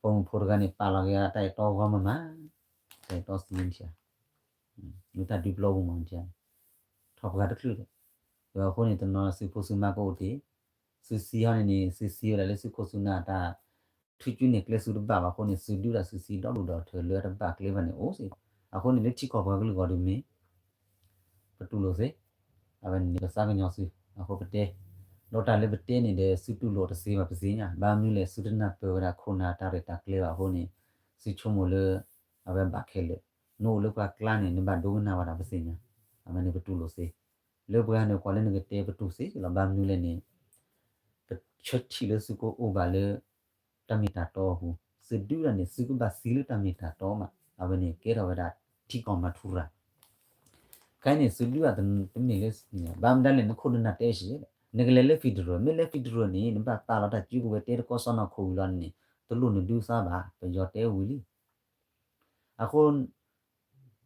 ပိာ်မုၣ်ဖိတဂၤန့ၣ် ပာ်လီၤက့ၤအတၢ်အဲၣ်တီဂီၢ်မးမး, တၢ်အဲၣ်တီသံနထံၣ်ဧါ, မ့ၢ်တၢ်ဒုးပျီပူၤမးနထံၣ်ဧါ, ထီၣ်ပှၤတချုးဒီး, အဃိန့ၣ်တနီၤသုဖိသုမါကအိၣ်တ့ၢ်, သုသံဟီန့ၣ်န့ၣ် သုသံဝဲဒၣ်လၢသုခိၣ်သုနၢ်တၢ် ထုးစုနဲၣ်ကျဲသုတဘၣ်ဘၣ်အဃိန့ၣ် သုဒုးဒၣ်သုသံဒီဒူၣ်ဒီထၢလၢအတဘၣ်ကျဲဘၣ်န့ၣ်အိၣ်စ့ၢ်ကီး, အဃိန့ၣ်လၢထံကီၢ်ပှၤကလုာ်ဂီၢ်ဒုးမ့ၢ် ပတူၢ်လိာ်သ့, အဝဲန့ၣ်ပသးကညီၤသု, အဃိပတဲ, ဒီးတၢ်လၢပတဲန့ၣ်ဒီး သုတူၢ်လိာ်တသ့ဘၣ်ပသ့ၣ်ညါ, ဘၣ်မနုၤလဲၣ် သုတနၢ်ပၢၢ်ဝဲဒၣ်ခိၣ်နၢ်တၢ်ရဲၣ်တၢ်ကျဲၤဘၣ်အဃိန့ၣ်, သုဆိကမိၣ်လၢ အဝဲဘၣ်ခဲလၢာ်, နအိၣ်လၢပှၤကျါန့ၣ် နဘၣ်ဒိကနၣ်ဝဲဒၣ်ပသ့ၣ်ညါ, အဝဲန့ၣ်ပတူၢ်လိာ်သ့, လၢပှၤန့ၣ်ကွၢ်လၢနကတဲပတူၢ်သ့လီၤ, ဘၣ်မနုၤလဲၣ်န့ၣ် ပဆၢထံၣ်လၢသုကအိၣ်ဘၣ်လၢ တၢ်မ့ၢ်တၢ်တီအပူၤ, သုဒုးဒၣ်န့ၣ် သုကဘၣ်သံလၢတၢ်မ့ၢ်တၢ်တီမး, အဝဲန့ၣ်ကဲထီၣ်ဝဲဒၣ်ထံကီၢ်မၤထူရၤ, ခဲအံၤန့ၣ် သုဒုးဒၣ်တမ့ၢ်လၢ, ဘၣ်မတၤလဲၣ် နခိၣ်နနၢ်တဲစ့ၢ်, နကလဲၤလၢ federal, မ့ၢ်လၢ federal န့ၣ် နဘၣ်ပာ်လီၤတၢ်စုကဝဲၤတဲတကီၢ်စီနီၢ်ခိၣ်ဝံၤလီၤန့ၣ်, တလိၣ်နဒုးသးဘၣ်, ပယီၤတဲဝံၤလံ အဃိ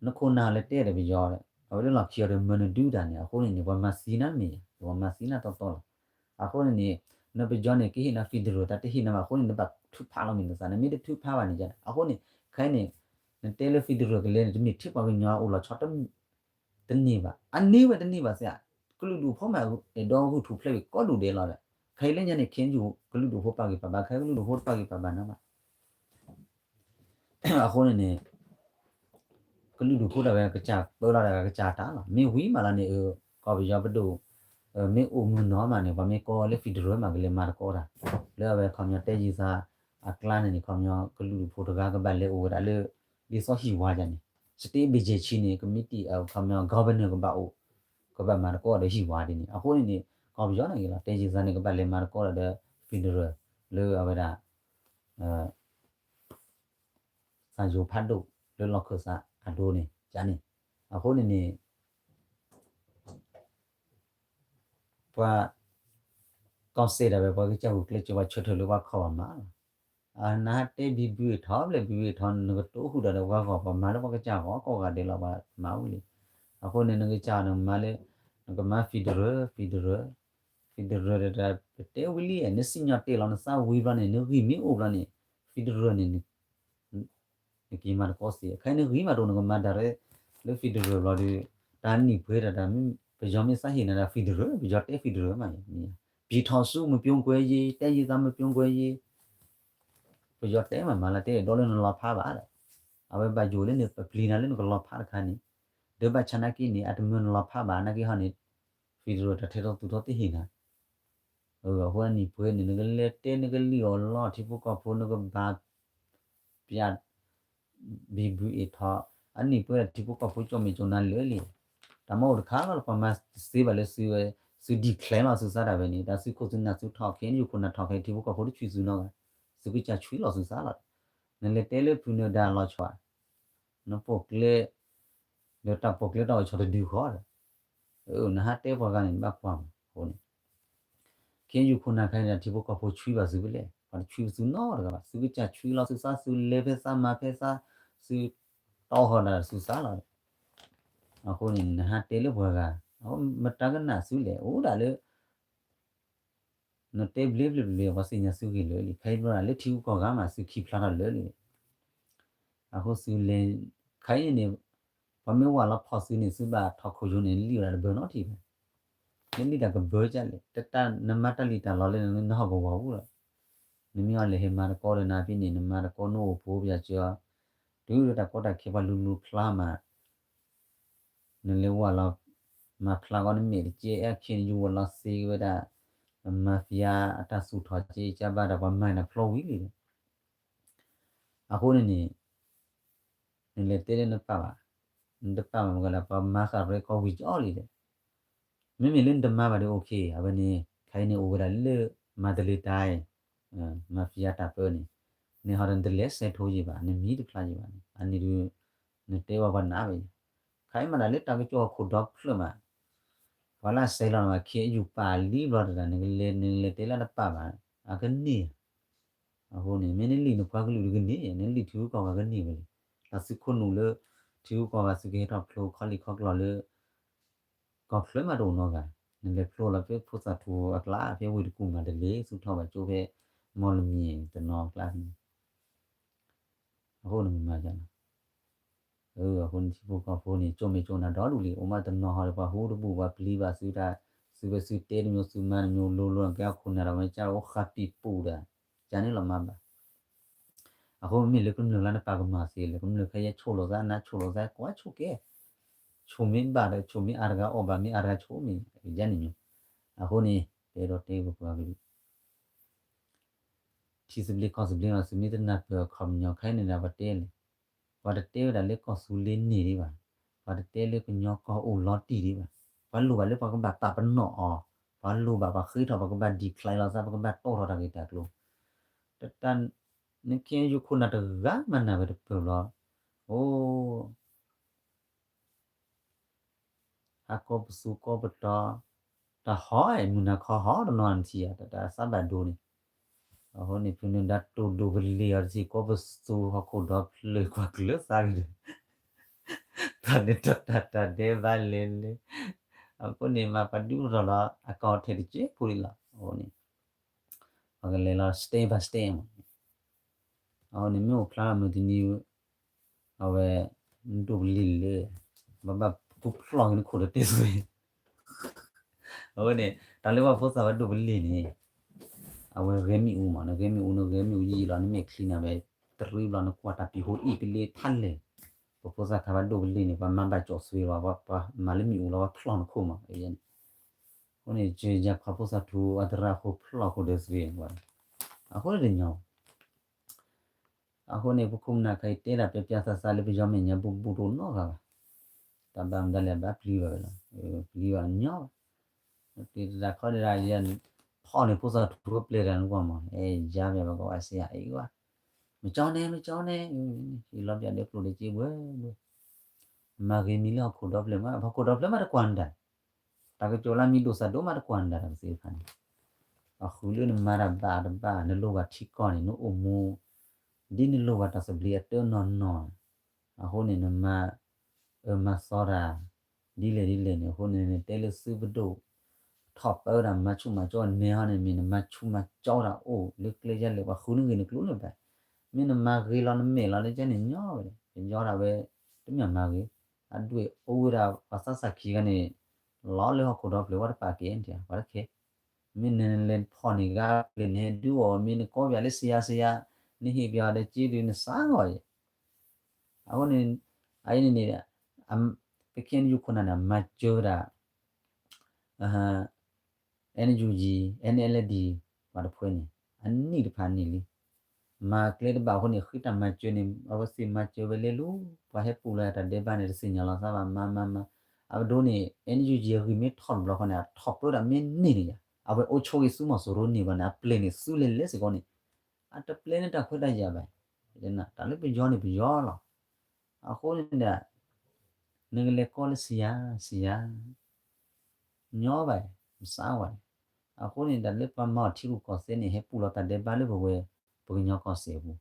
နခိၣ်နၢ်လဲၤတဲဒီးပယီၤ, အဝဲလၢလီၢ်ခံအီၤဒီးမၢနဒုးတၢ်န့ၣ် အဃိန့ၣ်န့ၣ် ပှၤမၤသံနၤမ့ၢ်, ပှၤမၤသံနၤတီတီလီၤ. အဃိန့ၣ်န့ၣ် နပယီၤန့ၣ် ကဟ့ၣ်နၤ federal တၢ်တဟ့ၣ်နၤဘၣ်အဃိန့ၣ် နဘၣ်ထုးဖးလီၤမ့ၢ်နသး, နမ့ၢ်တထုးဖးဘၣ်န့ၣ်, အဃိန့ၣ် ခဲအံၤန့ၣ် နတဲလၢ federal ကလဲၤန့ၣ် တမ့ၢ်ထဲပှၤကညီအိၣ်လီၤဆီ တန့ၢ်ဘၣ်, အန့ၢ်ဝဲတန့ၢ်ဘၣ်စ့ၢ်, ကလုာ်ဒူၣ်ဖိမး အဲၣ်ဒိးဂုာ်ထူၣ်ဖျဲးဝံၤကိးဒူၣ်ဒဲးလီၤဒီး, ခဲအံၤလၢညါန့ၣ် ခ့ယုၢ် ကလုာ်ဒူၣ်ဖိပာ်ဂံၢ်ပာ်ဘါ, ခဲကလုာ်ဒူၣ်ဖိတပာ်ဂံၢ်ပာ်ဘါနၤဘၣ် အဃိန့ၣ်န့ၣ် ကလုာ်ဒူၣ်ဖိဒၣ်ဝဲကစၢ်ပၢလီၤဒီးကစၢ်တၢ်လီၤ. မ့ၢ်ဝံၤမးလီၤန့ၣ် ကီၢ်ပယီၤပဒိၣ် မ့ၢ်အိၣ်မုၢ်နီၤမးန့ၣ် ပှၤမ့ၢ်ကိးလၢ federal မးကလဲၤမၤသကိးတၢ်, လၢအဝဲခီပညီတဲယံာ်သးအကျါန့ၣ်န့ၣ် ခီပညီကလုာ်ဒူၣ်ဖိတဂၤကဘၣ်လဲၤအိၣ်ဝဲဒၣ်လၢ ဒ်သိးဟံၣ်ဝါယၤန့ၣ် state ဘ့ၣ်ယဲၢ်ဆံ န့ၣ် ကမံးတံာ် ခီပညီ governor ကဘၣ်အိၣ် ကဘၣ်မၤသကိးဒီးဟံၣ်ဝါဒ်န့ၣ် အဃိန့ၣ်န့ၣ် ကီၢ်ပယီၤန့ၣ်ဂ့ၤလီၤ တဲယံာ်သးန့ၣ် ကဘၣ်လဲၤမၤသကိးဒီး federal လၢအဝဲဒၣ် သးယိၤဖးဒိၣ်လၢလီၢ်ခၢၣ်သးအဒိန့ၣ် ယန့ၣ် အဃိန့ၣ်န့ၣ် ပှၤ ကီၢ်စဲၣ်ဒၣ်ဝဲ ပှၤကစၢ်ဂုာ်ကျဲးစၢး ပှၤဆၢထၢၣ်လၢပှၤခီၣ်ဘၣ်မးလီၤ. အနဟးတဲဘံဘုအထီ ဘျဲၣ်ဘံဘုအထီ နကတိၤဃုာ်ဒီး နပှၤဂီၢ်ပှၤမၤလၢပှၤကစၢ်ဂီၢ်ကိးဂၤဒဲးလီၤ ပှၤမၤဝံၤလံ. အဃိန့ၣ် နကစၢ်နမၤလၢ နကမၤ federal federal federal ဒီး ပတဲဝံၤလံ နစံၣ်ညီၣ်တဲာ်လီၤနသးဝံၤဘျီန့ၣ် နဂံၢ်မ့ၢ်အိၣ်ဘျီန့ၣ် federal န့ၣ် နက့ၤမၤတကီစ့ၢ် ခဲအံၤနဂံၢ်မးတအိၣ် နကမၤ direct လၢ federal ဘျီဒီး တၢ်နံၣ်ပှဲၤတၢ် တၢ်မ့ၢ် ပယီၤမ့ၢ်စၢ်ဟ့ၣ်နၤဒီး federal ပယီၤတဲ federal မး ပြည်ထောင်စု မပြုံးကွဲရေး တိုင်းရင်းသား မပြုံးကွဲရေး ပယီၤတဲမးမးလၢတဲဒီးလၢနလီၤဖးဘၣ်ဒီး အဝဲဘၣ်ယိၣ်လၢနပပျံၤနၤလၢနကလီၤဖးတခါန့ၣ် ဒီးဘၣ်ဆၣ်နာ်က့န့ၣ် အတမၢနလီၤဖးဘၣ်နာ်က့ဟီန့ၣ် federal တၢ်ထဲသိးသူၣ်ထီၣ်တဟ့ၣ်နၤ အဃိအနံၣ်ပှဲၤန့ၣ် နကလဲၤတဲနကလံၣ်အီၣ်လီၢ်ထံဖိကီၢ်ဖိ နကဘၣ် ပျး ဘံဘူအ့ၣ်ထီၣ် အနံၣ်ပှဲၤဒီးထံဖိကီၢ်ဖိကၠီၣ်မဲာ်ကၠီၣ်နါလၢာ်လံ. တၢ်မ့ၢ်အိၣ်တခါလီၤ ပှၤမၤတသ့ဘၣ်လၢသုဝဲ သု declare လီၤသုသးဒၣ်ဝဲန့ၣ် တၢ်သုးခိၣ်သုးနၢ်သုထီၣ်ခဲ ယိၤခိၣ်နၢ်ထီၣ်ခဲ ထံဖိကီၢ်ဖိတဆံးသုနီတဂၤ သုကစၢ်ဆံးလီၤသုသးလီၤ. နလဲၤတဲလၢဖုနၢၤဒါလီၤဆီ နပိာ်ကျဲ ဒီးတၢ်ပိာ်ကျဲတၢ်အိၣ်ဆီတဒုဃီဒီး နဟးတဲပှၤဂၤန့ၣ် နဘၣ်ကွၢ်မးအဃိန့ၣ် ခဲယိၤခိၣ်နၢ်ခါန့ၣ်ဒီး ထံဖိကီၢ်ဖိဆံးဘၣ်သုဖဲလဲၣ် ပှၤတဆံးသုနီတဂၤဘၣ် သုကစၢ်ဆံးလီၤသုသး သုလဲၤဖဲသးမၤဖဲသး သုတီၢ်ဃီၤဒၣ်သုသးလီၤ. အဃိန့ၣ် နဟးတဲလၢပှၤဂၤ မတၤကနၣ်သုလဲၣ် အိၣ်ဒၣ်လၢ နတဲဘျ့ဘျ့ဘျ့ ပှၤသ့ၣ်ညါသုဂ့ၤလၢာ်လံ ခဲအံၤဘျီဒၣ်လၢထံဂုၤကီၢ်ဂၤမး သုခံဖျါထီၣ်လၢာ်လံ. အဃိသုလဲၤ ခဲအံၤန့ၣ် ပှၤမ့ၢ်ဝးလီၤဖီၣ်သုန့ၣ် သုဘၣ်ထီၣ်ခိၣ်ယိာ်န့ၣ် လံၣ်ဝဲဒၣ်တဘၢနီတထံၣ်ဘၣ်. နလံၣ်တၢ်ကဘၢကလဲၣ် တၢ်နမၤတၢ်လံၣ်တၢ်လီလၢနဟီၣ်ကဝီၤပူၤလီၤ. နမ့ၢ်အီၤလဲၤဟ့ၣ်မၤတကီဒီးနၤဖဲန့ၣ် နမၤတကီနအိၣ်ဖိပယၤစၢၤအီၤ တုၤလၢတၢ်ကီတၢ်ခဲပှၤလူၤလူၤဖျါမး နလဲၤဝးလီၤ မၤဖျါကီနမဲာ်တကဲ အဲၣ်ခဲနယူဝဲလီၤသ့ဝဲဒၣ် mafia အတၢ်သူၣ်ထီၣ်က့ ကဘၣ်ဒီးပှၤမၤနၤဖျိဝံၤလံ. အဃိန့ၣ်န့ၣ် နလဲၤတဲလၢနပာ်ဘၣ်, နတပာ်ဘၣ်မ့ၢ်ကဒီး ပှၤမၤဃာ်ရဲကီဝံၤကီလံဒီး မ့မ့ၢ်လၢနတမၤဘၣ်ဒီး okay အဝဲန့ၣ် ခဲအံၤန့ၣ်အိၣ်ဝဲဒၣ်လၢ မၤတလ့ၤတၢ် mafia တၢ်ပၢန့ၣ် န့ၣ်ဟီဒီးနတလဲၤစဲးထိယံာ်ဘၣ် နမံတဖျါယံာ်ဘၣ်န့ၣ် အန့ၣ်ဒုး နတဲဝဲပှၤနၢ်ဝဲယံာ် ခဲအံၤမးဒၣ်လၢတၢ်ကစီၣ်ဟီၣ်ခိၣ်ဒီဖျၢၣ်မး ပှၤလၢအစဲးလီၤနၤ ခ့ယုၢ်ပာ်လံဘျီတဒၣ် နကလဲၤနလဲၤတဲလၢတပာ်ဘၣ် အကန့ၢ် အဃိန့ၣ် မ့ၢ်နလံၣ်နပှၤကလုာ်တကန့ၢ် နလံၣ်ထံဂုၤကီၢ်ဂၤကန့ၢ်ဝဲလံ တၢ်သုးခိၣ်နူာ်လၢ ထံဂုၤကီၢ်ဂၤသုကဟဲထီၣ်ဖျိခီလံၤခီကျီၤလၢ ကီၢ်ချၢမးတအိၣ်နီတဂၤ နလဲၤဖျိလီၤဖဲဖိသၣ်ထူအကျါ ဖဲဝ့ၢ်တကူၣ်မးတလ့ၤ သူၣ်ထီၣ်ဘၣ်ကၠိဖဲ မီၢ်လမံၤတနီၤအကျါန့ၣ် အဃိနမၤယါလီၤ အဃိန့ၣ်ထံဖိကီၢ်ဖိန့ၣ် ကၠိမ့ၢ်ကၠိနၤဒီဒူၣ်လံ အိၣ်မးတနီၤဟီဒီး ပှၤဟူတဘူၣ် ပှၤပျံၤဘၣ်သုတၢ် သုဝဲသုတဲတမျိုး သုမၤတမျိုး လိၤလိၤကဲအခိၣ်နၢ်ဒီး မ့ၢ်ကၢ်အိၣ်ဃာ်ပံာ်ပူၤဒီး ကၢ်န့ၣ်လီၤမၤဘၣ် အဃိမ့မ့ၢ်လၢကမျၢၢ်လၢနပာ်ကမၣ်သ့လဲၣ် ကမျၢၢ်ခဲယဲၢ်ဆိၣ်လိာ်သး နၤဆိၣ်လိာ်သး ကွၢ်ဆိၣ်ကဲ ဆိၣ်မ့ၢ်ဘၣ်ဒီး ဆိၣ်မ့ၢ်အါတဂၤအီၣ်ဘၣ် မ့ၢ်အါတဂၤဆိၣ်မ့ၢ် ယါန့ၣ်မ့ၢ် အဃိန့ၣ် တဲဒီးတဲပပှၤကလုာ် ထံသဘျ့ကီၢ်သဘျ့မး သုမ့ၢ်တနၢ်ပၢၢ်အခီပညီ ခဲအံၤန့ၣ်ဒီး ပှၤတဲလဲၣ် ပှၤတတဲဝဲဒၣ်လၢကီၢ်သူလ့ၤန့ၢ်ဒံးဘၣ် ပှၤတတဲလၢကညီကီၢ်အိၣ်လီၤတံၢ်ဒံးဘၣ် ပှၤလိၣ်ဘၣ်လၢပှၤကဘၣ်ပာ်ပနီၣ်အီၤ ပှၤလိၣ်ဘၣ်ပှၤဃ့ထီၣ် ပှၤကဘၣ် declare လီၤသး ပှၤကဘၣ်တီၢ်ထီၣ်တၢ်ဂ့ၢ်တၢ်ကျိၤ တၢ် နခ့ယုၢ်ခိၣ်နၢ်တဂၤမးနၢ်ဝဲတပၢၢ်ဘျီ အိ ဟးကီပသူကီပတီၤ တၢ်ဟီၣ်အဲၣ်မုၢ်နၤခီဟီၣ်တနီၤနထံၣ်ဧါ တၢ်သးဘၣ်ဒိန့ၣ် အဃိန့ၣ် ဖုနၢၤဒါတိၢ်ဒိၣ်ပလ့ၤအီၤတထံၣ် ကီပသူဟီၣ်ခိၣ်ဒီဖျၢၣ်ကွၢ်ကျၢၤသးဂ့ၤဒီး တၢ်န့ၣ်တၢ်တၢ်တၢ်ဒဲးဘးလဲၤလဲၤ အဃိန့ၣ် မၤပှၤဒုးပတီၢ်လီၤ အကီၢ်ထဲတက့ၢ်ဖိလံလီၤ အဃိန့ၣ် ပှၤကလဲၤလီၤ step by step မး အဃိန့ၣ် မ့ၢ်အိၣ်ဖျါလီၤမုၢ်တနံၤ အဝဲ ဒိၣ်ပလ့ၤလၢ ဘၣ်ဘၣ်ကူဖျီၣ်က့ၤနခိၣ်ဒီးတဲဆိ အဝဲန့ၣ် တၢ်လၢပှၤဖိသၣ်ဝဲဒိၣ်ပလ့ၤန့ၣ် အဝဲဂဲၤမ့ၣ်အူမး နဂဲၤမ့ၣ်အူ နဂဲၤမ့ၣ်အူယံာ်လီၤ နမ့ၢ်ချံနၤဝဲ တရံးဘျီ နကွၢ်တၢ်ပံၤဟိအံၣ်ကလ့ထါလဲၣ် ပှၤဖိသၣ်ခါဘၣ်ဒိၣ်ပလ့ၤန့ၣ် ပှၤမၤဘၣ်ကၠီၣ်သွ့လီၤ ပှၤမၤလၢမ့ၣ်အူလီၤ ပှၤဖျီၣ်နခိၣ်မး အဃိန့ၣ် ယဲယၤခွါဖိသၣ်ထူအသရၣ်အဃိဖျီၣ်ခိၣ်ဒီးသွ့ အဃိန့ၣ်တညီ အဃိန့ၣ် ပခိၣ်ပနၢ်ခဲအံၤတဲဒၣ်ပျီပျီသးသးလၢပယီၤမဲာ်ညါဘူးဘူးတအိၣ်နီတဂၤဘၣ်. တၢ်ဘၣ်မတၤလဲၣ်ဘၣ်ပျံၤဘၣ်ဝဲလီၤ. ပျံၤဘၣ်ညီဘၣ်. တၢ်ခီဒၣ်ယဲ ဖီၣ်န့ၣ်ဖိသၣ်ထူကပျဲၢ်တၢ်နကွၢ်မး အဲၣ်ယါဘၣ်ပကဝဲစ့ၢ်အံၤဝဲ မကၠီန့ၣ် မကၠီန့ၣ် ဟံးလီၤပျၢ်ဒဲးကျိၣ်ဒဲးစ့ဘှဲဘှဲ မၤဂ့ၤမံၤလၢဟီၣ်ခိၣ်ဒီဖျၢၣ်မး ဟီၣ်ခိၣ်ဒီဖျၢၣ်မးတကွၢ်နတၢ် တၢ်ကစီၣ်လၢမံၤဒိၣ်သးဒိၣ်မးတကွၢ်နတၢ်တကသ့ၣ်တဖၣ်န့ၣ် ပှၤဃုလၢနမၤတၢ်ဘၣ်တဘၣ် နလိၣ်ဘၣ်ထံကီၢ်န့ၣ် နအိၣ်မူ ဒ်နလိၣ်ဘၣ်တၢ်သဘျ့အတၢ်နီၢ်နီၢ် အဃိန့ၣ် နမၤအၢမၤသီတၢ် ဒ်လဲၣ်ဒ်လဲၣ်န့ၣ် အဃိန့ၣ် နတဲလၢသုပဒိၣ် ထီၣ်ပၢဝဲဒၣ်မၤဆူၣ်မၤကၠီန့ၢ်ဟီန့ၣ် မ့ၢ်နမၤဆူၣ်မၤကၠီတၢ်အိၣ်လၢကျဲယဲလဲၣ် ပှၤဃုနဂ့ၢ်နကျိၤန့ၣ်ဘၣ် မ့ၢ်နမၤဂ့ၤလီၤနမဲာ်လီၤလၢကဲန့ၣ်ညီဝဲ, ပယီၤဒၣ်ဝဲ တမ့ၢ်မၤဂ့ၤ, အဒွဲၣ်အိၣ်ဝဲဒၣ်ပှၤသးစၢ်ခံဂၤန့ၣ် လီၤလၢဟီၣ်ခိၣ်ဒီဖျၢၣ် ဝဲတပာ်ကဲ ပှၤတခဲ, မ့ၢ်နလဲၤဖီၣ်န့ၢ်ဂၤပျဲၢ်န့ၣ် ဒုးအီၣ်မ့ၢ်နကိးပၠးလၢစယၤစယၤ, နဟ့ၣ်ပၠးဒီးက့ဒုးနစးဂီၤအံၤ, အဃိန့ၣ် အအံၤန့ၣ်န့ၣ် ပခဲအံၤယူခိၣ်နၢ်န့ၣ် မၤစၢၤဝဲဒၣ် NUG NLD ပှၤတဖုန့ၣ် အနံၣ်တဖၣ်န့ၣ်လံ. မၤကျဲတဘၣ်အဃိန့ၣ် ဃ့တၢ်မၤစၢၤန့ၣ် အဝဲသ့ၣ်မၤစၢၤဝဲလဲၤလိၤ, ပှၤဟဲပူၤလီၤတၢ်ဒဲးဘးန့ၣ် တသ့ၣ်ညါလီၤသးဘၣ် မၤမၤမၤ, အဝဲဒိန့ၣ် NUG အဂံၢ်မ့ၢ်ထီၣ်တဘျီဃီန့ၣ် အထီၣ်ပၢတၢ်မ့ၢ်န့ၢ်န့ၣ်ယါ, အဝဲအိၣ်ဆိးက့ၤသုးမီၤစိရိၤန့ၢ်ဘၣ်န့ၣ် အပျဲၢ်န့ၣ်သုလဲၤလဲၤစ့ၢ်ကီးန့ၣ်, အတပျဲန့ၢ်တၢ်ခွဲးတၢ်ယာ်ဘၣ်, တၢ်လၢပယီၤန့ၣ်ပယီၤလီၤ. အဃိန့ၣ်ဒီး နကလဲၤကိးလၢစယၤ စယၤ ညီဘၣ်, မစးဝဲ, အဃိန့ၣ် တၢ်လၢပှၤမၤအီၤထံရူၢ်ကီၢ်သဲးန့ၣ် ဟဲပူၤလီၤတၢ်ဒဲးဘးလၢပဝဲ ပကညီကီၢ်စဲၣ်အပူၤ,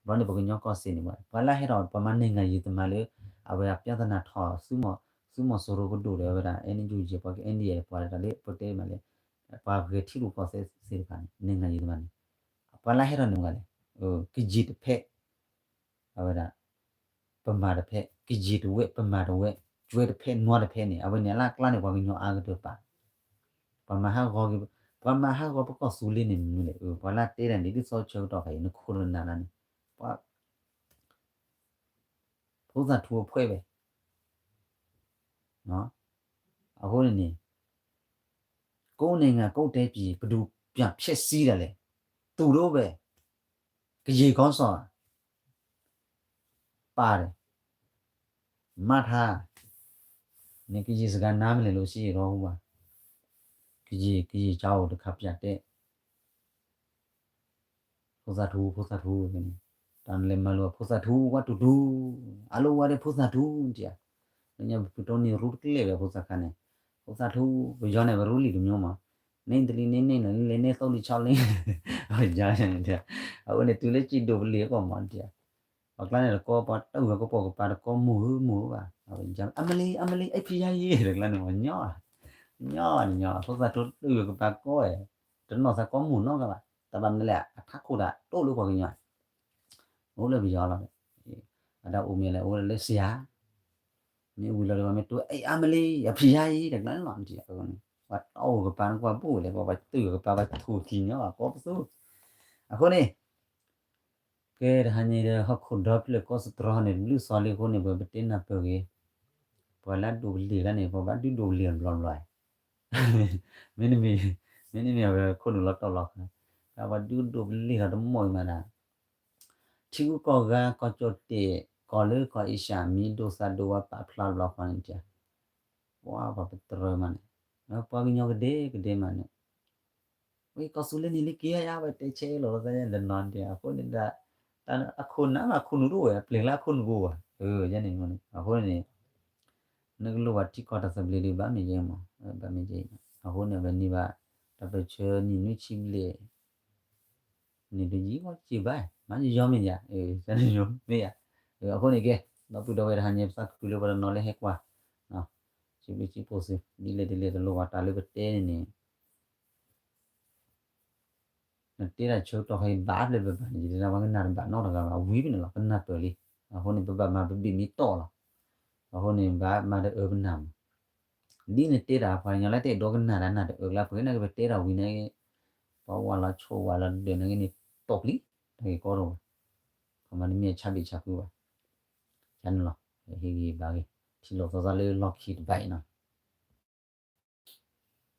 ဘျီန့ၣ်ပကညီကီၢ်စဲၣ်န့ၣ် ပှၤလၢဟဲထီၣ် ပှၤမၤ နိုင်ငံရေးသမား လၢ အဝဲအပြဿနာထီၣ် သုးမီၤစိရိၤကဒိၣ်ဒီးဝဲဒၣ် NUG ပှၤက NDAA ပှၤတၢ်လၢပတဲမးလဲၣ်, ပှၤဂဲၤထံရူၢ်ကီၢ်သဲးသ့ၣ်တဖၣ်န့ၣ် နိုင်ငံရေးသမား န့ၣ် ပှၤလၢဟဲထီၣ်န့ၣ်မးလဲၣ်, ကယံာ်တဖဲ အဝဲဒၣ် ပမၤတဖဲ ကယံာ်တဝဲ ပမၤတဝဲ, ကွဲတဖဲ နွါတဖဲန့ၣ် အဝဲန့ၣ်အလၢအကျါန့ၣ် ပှၤကညီအါကတၢၢ်ပာ်, ပှၤမၤဟးဂီၤက့ၤ, ပှၤမၤဟးဂီၤပကီၢ်သူလ့ၤန့ၣ်မနုၤလဲၣ်, ပှၤလၢတဲတၢ်န့ၣ် ဒ်သိးဆၢကတီၢ်ခါအံၤ နခိၣ်နနၢ်လၢန့ၣ်, ပှၤ ဖိသၣ်ထူအဖှဲဝဲ, အဃိန့ၣ်န့ၣ် ကိးန့ၢ်ငါကိးတဲပံၤ ပဒုးပၠၢ်ဖျဲးစံဒၣ်လဲာ်, တူၢ်ဒိဝဲ, ကယံာ်ကီၢ်စီၣ်, ပာ်ဒီး, မၤထါ, န့ၣ်ကယံာ်စကားနါမလဲၣ်လိၤစံးရီဟူဘၣ်, ကယံာ် ကယံာ်ကၠိတခါပၠၣ်တဲ ဖိသၣ်ထူ ဖိသၣ်ထူ, တၢ်နလဲၤမၤလိာ်ဖိသၣ်ထူ ဝါတူၢ်တူၢ်, အလိၣ်ဝဲဒၣ်ဖိသၣ်ထူတံၢ်, လၢညါပဖုတိန့ၣ်ရူတကလဲာ်ဝဲဖိသၣ်ခါန့ၣ်, ဖိသၣ်ထူ, ပယီၤန့ၣ် ပရူလံာ်တမျိုးမး, န့ၢ်တလံၤန့ၢ်န့ၢ်န့ၣ် လဲၤန့ၢ်သိလံၤဆီလံ, အဝဲန့ၣ် အအိၣ်န့ၣ်တုၤလၢစံၣ်ဒိၣ်ပလံၤအကီၢ်မးတံၢ်, ပှၤကျါန့ၣ်တကိးပှၤတၢ်အုၣ်အကပီၤကပၤတကိးမိၢ်ဧၢမိၢ်ဧၢဘၣ်, အမလံ အမလံ အဖံယါယံ တကျါန့ၣ်မးညီ, ညီဘၣ်န့ၣ်ညီ, ဖိသၣ်ထူတၢ်အုၣ်အကပၤကိးဝဲ တနီၢ်သးကိးမိၢ်နီတဂၤဘၣ်, တၢ်ဘၣ်မနုၤလဲၣ် အထးခိၣ်တၢ်တိၢ်လၢပှၤကညီ, အိၣ်လၢပယီၤလီၤ, အတၢ်အိၣ်မ့ၢ်လဲၣ် အိၣ်လၢစယၤ, မ့ၢ်ဝံၤလီၤဒီး ပှၤမ့ၢ်တိၢ် အ့ အမလံ အဖံယါအံၤ တကျါန့ၣ်လီၤ, ပှၤတၢ်အိၣ်ကပၤနကွၢ်ဘိၣ်လဲၣ် ပှၤပှၤတၢ်အုၣ်ကပၤ ပှၤထူၣ်ထံညီဘၣ် ကိးပသူ, အဃိန့ၣ် ကဲတဟါညါဒီး ဟီၣ်ခိၣ်ဒီဖျၢၣ်ကီၢ်စတြီန့ၣ် တဘျုးစီၤလံအဃိန့ၣ် ပပတဲနၢ်ပၢၢ်ဂ့ၤ, ပှၤလၢအဒိးပလံာ်တဂၤန့ၣ် ပှၤဘၣ်ဒုးဒိးပလံာ်အီၤတဘျီဘျီ, မ့တမ့ၢ်, မ့တမ့ၢ်အဝဲခိၣ်နူာ်လီၤတီၢ်လီၤခါ, ပှၤဒုးဒိးပလံာ်လီၤတမီၢ်အံၤမးဒၣ်, ထံဂုၤကီၢ်ဂၤ ကီၢ်ကၠီၣ်တဲၣ် ကီၢ်လၢကီၢ်အ့ရှၢၣ် မံၤဒိၣ်သးဒိၣ်ဝဲပာ်ဖျါတဘျီဃီန့ၣ် ပှၤပတြၢၤမးန့ၣ်, ပှၤကညီကဒဲကဒဲမးန့ၣ်, ဝဲကီၢ်သူလ့ၤန့ၣ်လံက့ၤယါ ဝဲတဲဆဲးလီၤသးတနီၤဒဲး အဃိန့ၣ်ဒၣ်, တၢ်အခိၣ်နၢ်မး အခိၣ်နူာ်တအိၣ်ဝဲ အပျဲၢ်လၢအခိၣ်နူာ်ကအိၣ်ဘၣ်, ယဲန့ၣ်, အဃိန့ၣ် နကလိၣ်ဘၣ်ထံကီၢ်တၢ်သဘျ့ဒုး ဘၣ်မ့ၢ်ယဲမး, ဘၣ်မ့ၢ်ယဲ, အဃိန့ၣ် ပန့ၢ်ဘၣ် တၢ်ပၢၢ်ဆၢနံၣ်နွံဆံဘျဲၣ် န့ၣ်တယံၤက့ၤဘၣ်, မ့ၢ်ယီၤမ့ၢ်ယၤ, မ့ၢ်ယၤ, အဃိန့ၣ်ကဲ, ဒီပုၢ်ဒီဝဲၢ်တဟါညါ ပသးခုလၢပှၤတနီၤလၢဟဲကွၢ်, စံးဘျုးစံးဖှိၣ်သု, ဒ်လဲၣ်ဒ်လဲၣ်တလိၣ်ဘၣ် တၢ်လၢပတဲန့ၣ်န့ၣ် နတဲတၢ်ဆၢကတီၢ်ဖဲအံၤဘၣ်ဖျဲၣ်ဘၣ်ဘၣ်န့ၣ် ယတဲဒၣ်ပှၤကနၣ်တဘၣ်နီတဂၤဘၣ် ဝံၤဖဲန့ၣ်လီၤ ကနၢ်ပၢၢ်လံ, အဃိန့ၣ် ပဘၣ်မၤပဘ့ၣ်မ့ၢ်တီၢ်လီၤ, အဃိန့ၣ် ဘၣ်မၤတအၢပနၢ်မး, ဒ်နတဲတၢ်ပှၤကညီလၢတအဲၣ်ဒိးကနၣ်တၢ်နၢ်တအၢကျါ ပှၤကနၣ်က့ၤပတဲတၢ်ဝံၤန့ၣ်, ပှၤဝၤလီၤဆိၣ်ဝၤလီၤဒၢးန့ၣ်ဂ့ၤန့ၣ် တီၢ်ပျံၤ, တၢ်ဂ့ၢ်ကီတအိၣ်ဘၣ်, ပှၤမၤတမ့ၢ်အဆါဘ့ၣ်ဆါဃုဘၣ်, ကန့ၣ်လီၤ, ဟ့ၣ်ဂံၢ်ဘါဂ့ၤ, ထံၣ်လိာ်သီသီလၢလီၢ်ခံတဘၣ်အံၤနီၤ,